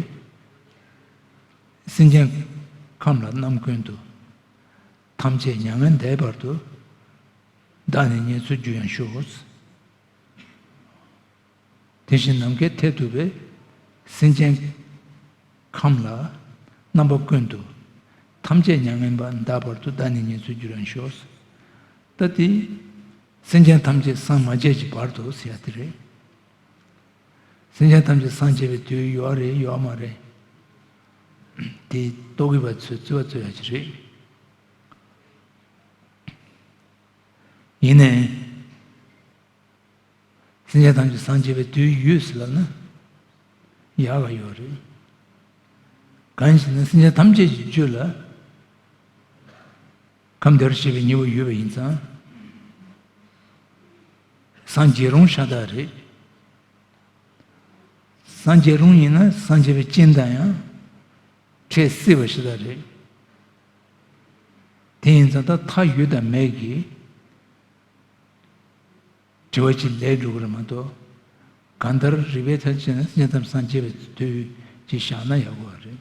སེམས་ཅན་ཁམས་ལ་རྣམ་ཀུན་ཏུ། ཐམས་ཅད་མྱ་ངན་འདས་བར་དུ། བདག་ནི་ཉེར་འཚོའི་རྒྱུ་ཡང་ཤོག། དེ་བཞིན་ནམ་མཁའི་མཐས་གཏུགས་པའི། སེམས་ཅན་ཁམས་ལ་རྣམ་པ་ཀུན་ཏུ། ཐམས་ཅད་མྱ་ངན་པ་འདས་བར་དུ། བདག་ནི་ཉེར་འཚོའི་རྒྱུ་ཡང་ཤོག། ད་དེ་སེམས་ཅན་ཐམས་ཅད་སངས་མ་རྒྱས་ཀྱི་བར་དུ་ཟེར་ཡ་དེ་རེད། སེམས་ཅན་ཐམས་ཅད་སངས་རྒྱས་པའི་དུས་ཡོད་རེད་ཡོད་མ་རེད། དེ་རྟོག་གེ་པ་ཚོས་རྩོད་པ་རྩོད་ཡ་ཅིག་རེད། ཡིན་ནའི། སེམས་ཅན་ཐམས་ཅད་སངས་རྒྱས་པའི་དུས་ཡོད་ཟེར་ལབ་ན། ཡག་ག་ཡོད་རེད། གང་ཞེ་ན། སེམས་ཅན་ཐམས་ཅད་ཀྱི་རྒྱུད་ལ་ཁམས་བདེ་བར་གཤེགས་པའི་ཉེ་བོ་ཡོད་པ་ཡིན་ཙང་། སངས་རྒྱས་རུང་ཤ་སྟག་རེད། སངས་རྒྱས་རུང་ཡིན་ན་སངས་རྒྱས་པའི་རྐྱེན་དང་ཡང་འཕྲད་སྲིད་པ་ཤ་སྟག་རེད། དེ་ཡིན་ཙང་ད་མཐའ་ཡོད་དང་མེད་ཀྱི་དྲི་བ་ཅིག་ལས་འགྲོ་གི་རེད་མ་གཏོགས། གང་ལྟར་རིགས་པའི་ཐད་བྱས་ན་སེམས་ཅན་ཐམས་ཅད་སངས་རྒྱས་པའི་དུས་ཅིག་བཞག་ན་ཡག་པོ་རེད།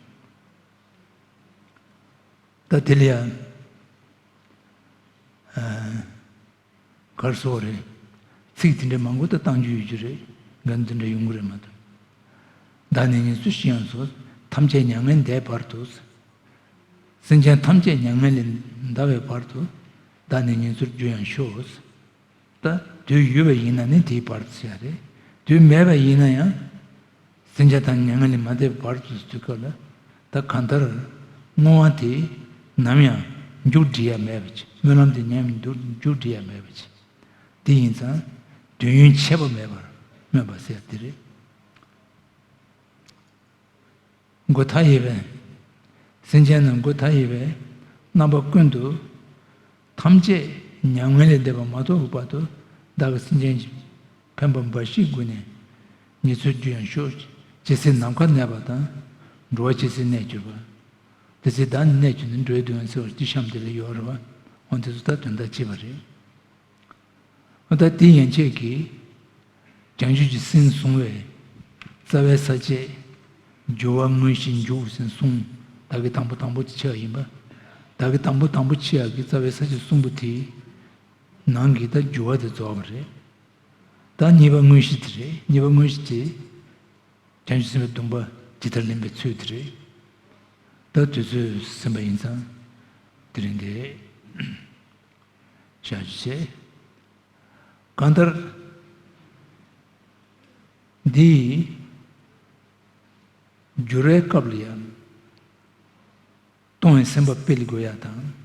ད་དེ་ལ་ཡང་། ཨ། ག་རེ་ཟེར་དགོས་རེད། ཚིག་དེ་འདྲ་མང་པོ་ད་བཏང་རྒྱུ་ཡོད་རྒྱུ་རེད། འགན་དེ་འདྲ་ཡོང་གི་རེད་མ་གཏོགས། བདག་ནི་ཉེར་འཚོའི་གཞི་ཡང་ཤོག། ཐམས་ཅད་མྱ་ངན་འདས་བར་དུ། སེམས་ཅན་ཐམས་ཅད་མྱ་ངན་ལས་འདའ་བའི་བར་དུ། བདག་ནི་ཉེར་འཚོའི་རྒྱུ་ཡང་ཤོག། ད་དུས་ཡོད་པ་ཡིན་ན་ནི་དེའི་བར་དུ་ཟེར་ཡ་རེད། དུས་མེད་པ་ཡིན་ན་ཡང་། སེམས་ཅན་ཐམས་ཅད་མྱ་ངན་ལས་མ་འདས་པའི་བར་དུ་ཟེར་དུས་སྐབས་ལ། ད་གང་ལྟར་བསྔོ་བ་དེ་ནམ་ཡང་མཇུག་སྒྲིལ་ཡ་མེད་པ་ཅིག་སྨོན་ལམ་དེ་ནམ་ཡང་མཇུག་མཇུག་སྒྲིལ་ཡ་མེད་པ་ཅིག་དེ་ཡིན་ཙང་དུས་ཡུན་ཆད་པ་མེད་པར་སྨོན་པ་ཟེར་དེ་རེད། སྒོ་མཐའ་ཡས་པའི། སེམས་ཅན་རྣམས་སྒོ་མཐའ་ཡས་པའི་རྣམ་པ་ཀུན་ཏུ། ཐམས་ཅད་མྱ་ངན་ལས་འདས་པ་མ་ཐོབ་བར་དུ་བདག་གི་སེམས་ཅན་གྱི་ཕན་པ་འབའ་ཞིག་བསྒྲུབས་ནས་ཉེས་ཚོགས་རྒྱུ་ཡང་ཞི། ཇི་སྲིད་ནམ་མཁའ་གནས་པ་དང་། འགྲོ་བ་ཇི་སྲིད་གནས་གྱུར་པ། དེ་སྲིད་བདག་ནི་གནས་གྱུར་ནས། འགྲོ་བའི་དོན་ཡང་སེལ་བར་བགྱི། གཤམ་དེ་ལ་ཡོད་རེད་བ། འོ་དེ་ཚོ་ད་དོན་དག་གཅིག་པ་རེད། ད་དེ་ཡན་ཆད་ཀྱིས་བྱང་ཆུབ་ཀྱི་སེམས་བཟུང་བའི་རྩ་བའི་ས་བཅད། སྦྱོར་བ་དངོས་གཞི་འཇུག་ཟེར་གསུམ། ད་གིན་དང་པོ་དང་པོ་ཕྱེ་བ་ཡིན་པ། ད་གིན་དང་པོ་དང་པོ་ཕྱེ་ཡག་གི་རྩ་བའི་ས་བཅད་གསུམ་པོ་དེའི་ནང་གི་ད་སྦྱོར་བ་དེ་རྫོགས་པ་རེད། ད་གཉིས་པ་དངོས་གཞི་དེ་རེད། གཉིས་པ་དངོས་གཞི་དེ་བྱང་ཆུབ་སེམས་དཔའི་སྡོམ་པ་ཇི་ལྟར་ལེན་པའི་ཚུལ་དེ་རེད། ད་དུས་ཚོད་ཟིན་པ་ཡིན་ཙང་དེ་རིང་འདིར་བཞག་རྒྱུ་བྱས། གང་ལྟར་འདིའི་སྦྱོར་བའི་སྐབས་ལ་ཡང་གཏོང་བའི་སེམས་པ་སྤེལ་དགོས་ཡ་དང་།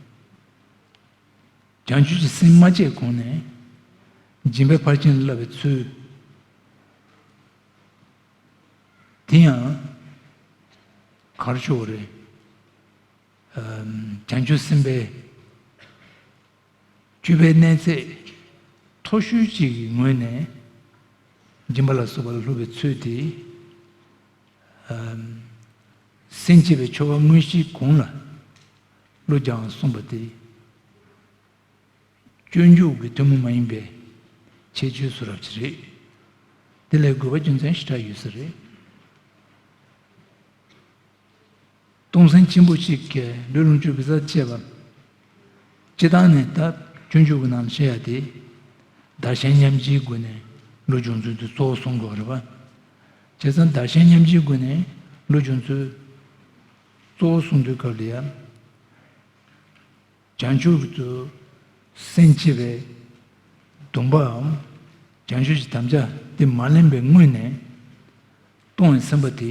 བྱང་ཆུབ་ཀྱི་སེམས་མ་སྐྱེས་གོང་ནས་སྦྱིན་པའི་ཕར་ཕྱིན་བསླབ་པའི་ཚུལ། དེ་ཡང་ག་རེ་ཞུ་དགོས་རེད། ཨམ། བྱང་ཆུབ་སེམས་དཔའི་སྤྱོད་པའི་གནས་ཚད་མཐོ་ཤོས་ཅིག་གི་ངོས་ནས་སྦྱིན་པ་ལ་སོགས་པ་ལ་སློབ་པའི་ཚུལ་དེ། ཨམ། སེམས་བསྐྱེད་པའི་ཆོ་ག་དངོས་གཞིའི་གོང་ལ་བློ་སྦྱང་གསུངས་པ་དེ། སྤྱོད་འཇུག་གི་ཐུན་མོང་མ་ཡིན་པའི་ཁྱད་ཆོས་སུ་རབ་ཅིག་རེད། དེ་ལས་དགོས་པ་རྒྱུ་མཚན་ཞེ་དྲག་ཡོད་ས་རེད། སྟོང་སེམས་ཆེན་པོ་གཅིག་གིས་ལུས་ལོངས་སྤྱོད་གོས་གསར་བཅས་པ། སྤྱིར་བཏང་ནས་ད་སྤྱོད་འཇུག་གི་ནང་བཤད་ཡ་དེ། བདག་གཞན་མཉམ་བརྗེའི་སྒོ་ནས་བློ་སྦྱོང་ཚུལ་དེ་གཙོ་བོ་གསུང་དགོས་རེད་པ། བྱས་ཙང་བདག་གཞན་མཉམ་བརྗེའི་སྒོ་ནས་བློ་སྦྱོང་ཚུལ་གཙོ་བོ་གསུང་དུས་སྐབས་ལ་ཡང་། བྱང་ཆུབ་ཏུ་སེམས་བསྐྱེད་པའི་སྡོམ་པའམ། བྱང་ཆུབ་ཀྱི་དམ་བཅའ་དེ་མ་ལེན་པའི་སྔོན་ནས་གཏོང་བའི་སེམས་པ་དེ་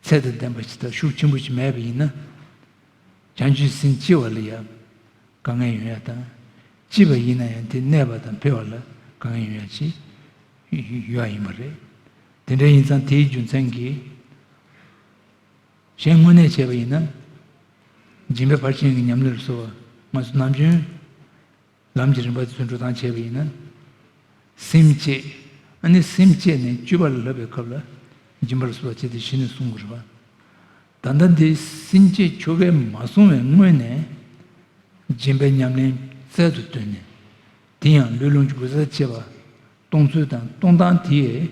ཚད་དང་ལྡན་པ་ཞིག་དང་ཤུགས་ཆེན་པོ་ཞིག་མེད་པ་ཡིན་ན། བྱང་ཆུབ་སེམས་སྐྱེ་བ་ལ་ཡང་དཀའ་ངལ་ཡོང་ཡ་དང་། སྐྱེས་པ་ཡིན་ན་ཡང་དེ་གནས་པ་དང་འཕེལ་བ་ལ་དཀའ་ངལ་ཡོང་ཡ་ཞིག་ཡོད་ཡིན་པ་རེད། དེ་འདྲ་ཡིན་ཙང་དེའི་རྒྱུ་མཚན་གྱིས། གཞན་དངོས་གནས་བྱས་པ་ཡིན་ན། སྦྱིན་པའི་ཕར་ཕྱིན་གྱི་ཉམས་ལེན་ལ་སོགས་པ་ང་ཚོ་ནམ་རྒྱུན་ལམ་གྱི་རིམ་པ་དེ་ཚོ་འགྲོ་སྟངས་བྱས་པ་ཡིན་ན། སེམས་བསྐྱེད། ཨ་ནི་སེམས་བསྐྱེད་ནས་སྤྱོད་པ་ལ་བསླབ་པའི་སྐབས་ལ་སྦྱིན་པ་ལ་སོགས་པ་བྱས་ཏེ་གཞི་ནས་གསུང་དགོས་རེད་པ། ད་ལྟ་འདི་སེམས་བསྐྱེད་ཆོ་གས་མ་གསུངས་པའི་སྔོན་ནས། སྦྱིན་པའི་ཉམས་ལེན་རྩལ་དུ་བཏོན་ནས། དེ་ཡང་ལུས་ལོངས་སྤྱོད་གོས་གསར་བཅས་པ་གཏོང་ཚུལ་དང་གཏོང་སྟངས་དེས་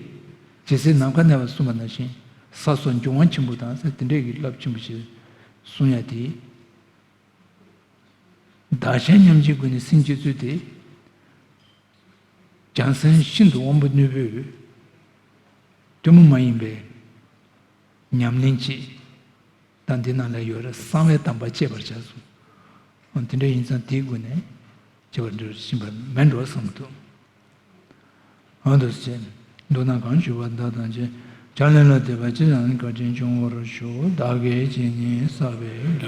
ཇི་སྲིད་ནམ་མཁའ་གནས་པར་གསུངས་པ་ནང་བཞིན་ས་སོགས་འབྱུང་བ་ཆེན་པོ་དང་ཟེར་དེ་འདྲས་ཀྱི་རླབས་ཆེན་པོ་ཞིག་གསུང་ཡ་དེ། བདག་གཞན་མཉམ་བརྗེའི་སྒོ་ནས་སེམས་བསྐྱེད་ཚུལ་དེ། བྱང་སེམས་ཤིན་ཏུ་དབང་པོ་རྣོན་པོས་ཐུན་མོང་མ་ཡིན་པའི་ཉམས་ལེན་གྱིས། ད་འདི་ནང་ལ་ཡོད་རེད། གསང་བའི་དམ་པ་བསྐྱེད་པར་བྱ་གསུངས། འོ་དེ་འདྲ་ཡིན་ཙང་དེའི་སྒོ་ནས་བྱེད་པར་འགྲོ་བཞིན་པ་མེད་འགྲོ་བསམ་གྱི་འདུག་འོ་འདུག་སེ་བྱས། མདོར་ན་གང་ཞུ་བ་བདག་དང་བཅས། ཕྱག་ལེན་ལ་འདོད་པ་ཅི་ཡང་བཀའ་དྲིན་སྐྱོང་བར་ཞུ། བདག་གིས་ཇི་སྙེད་བསགས་པའི།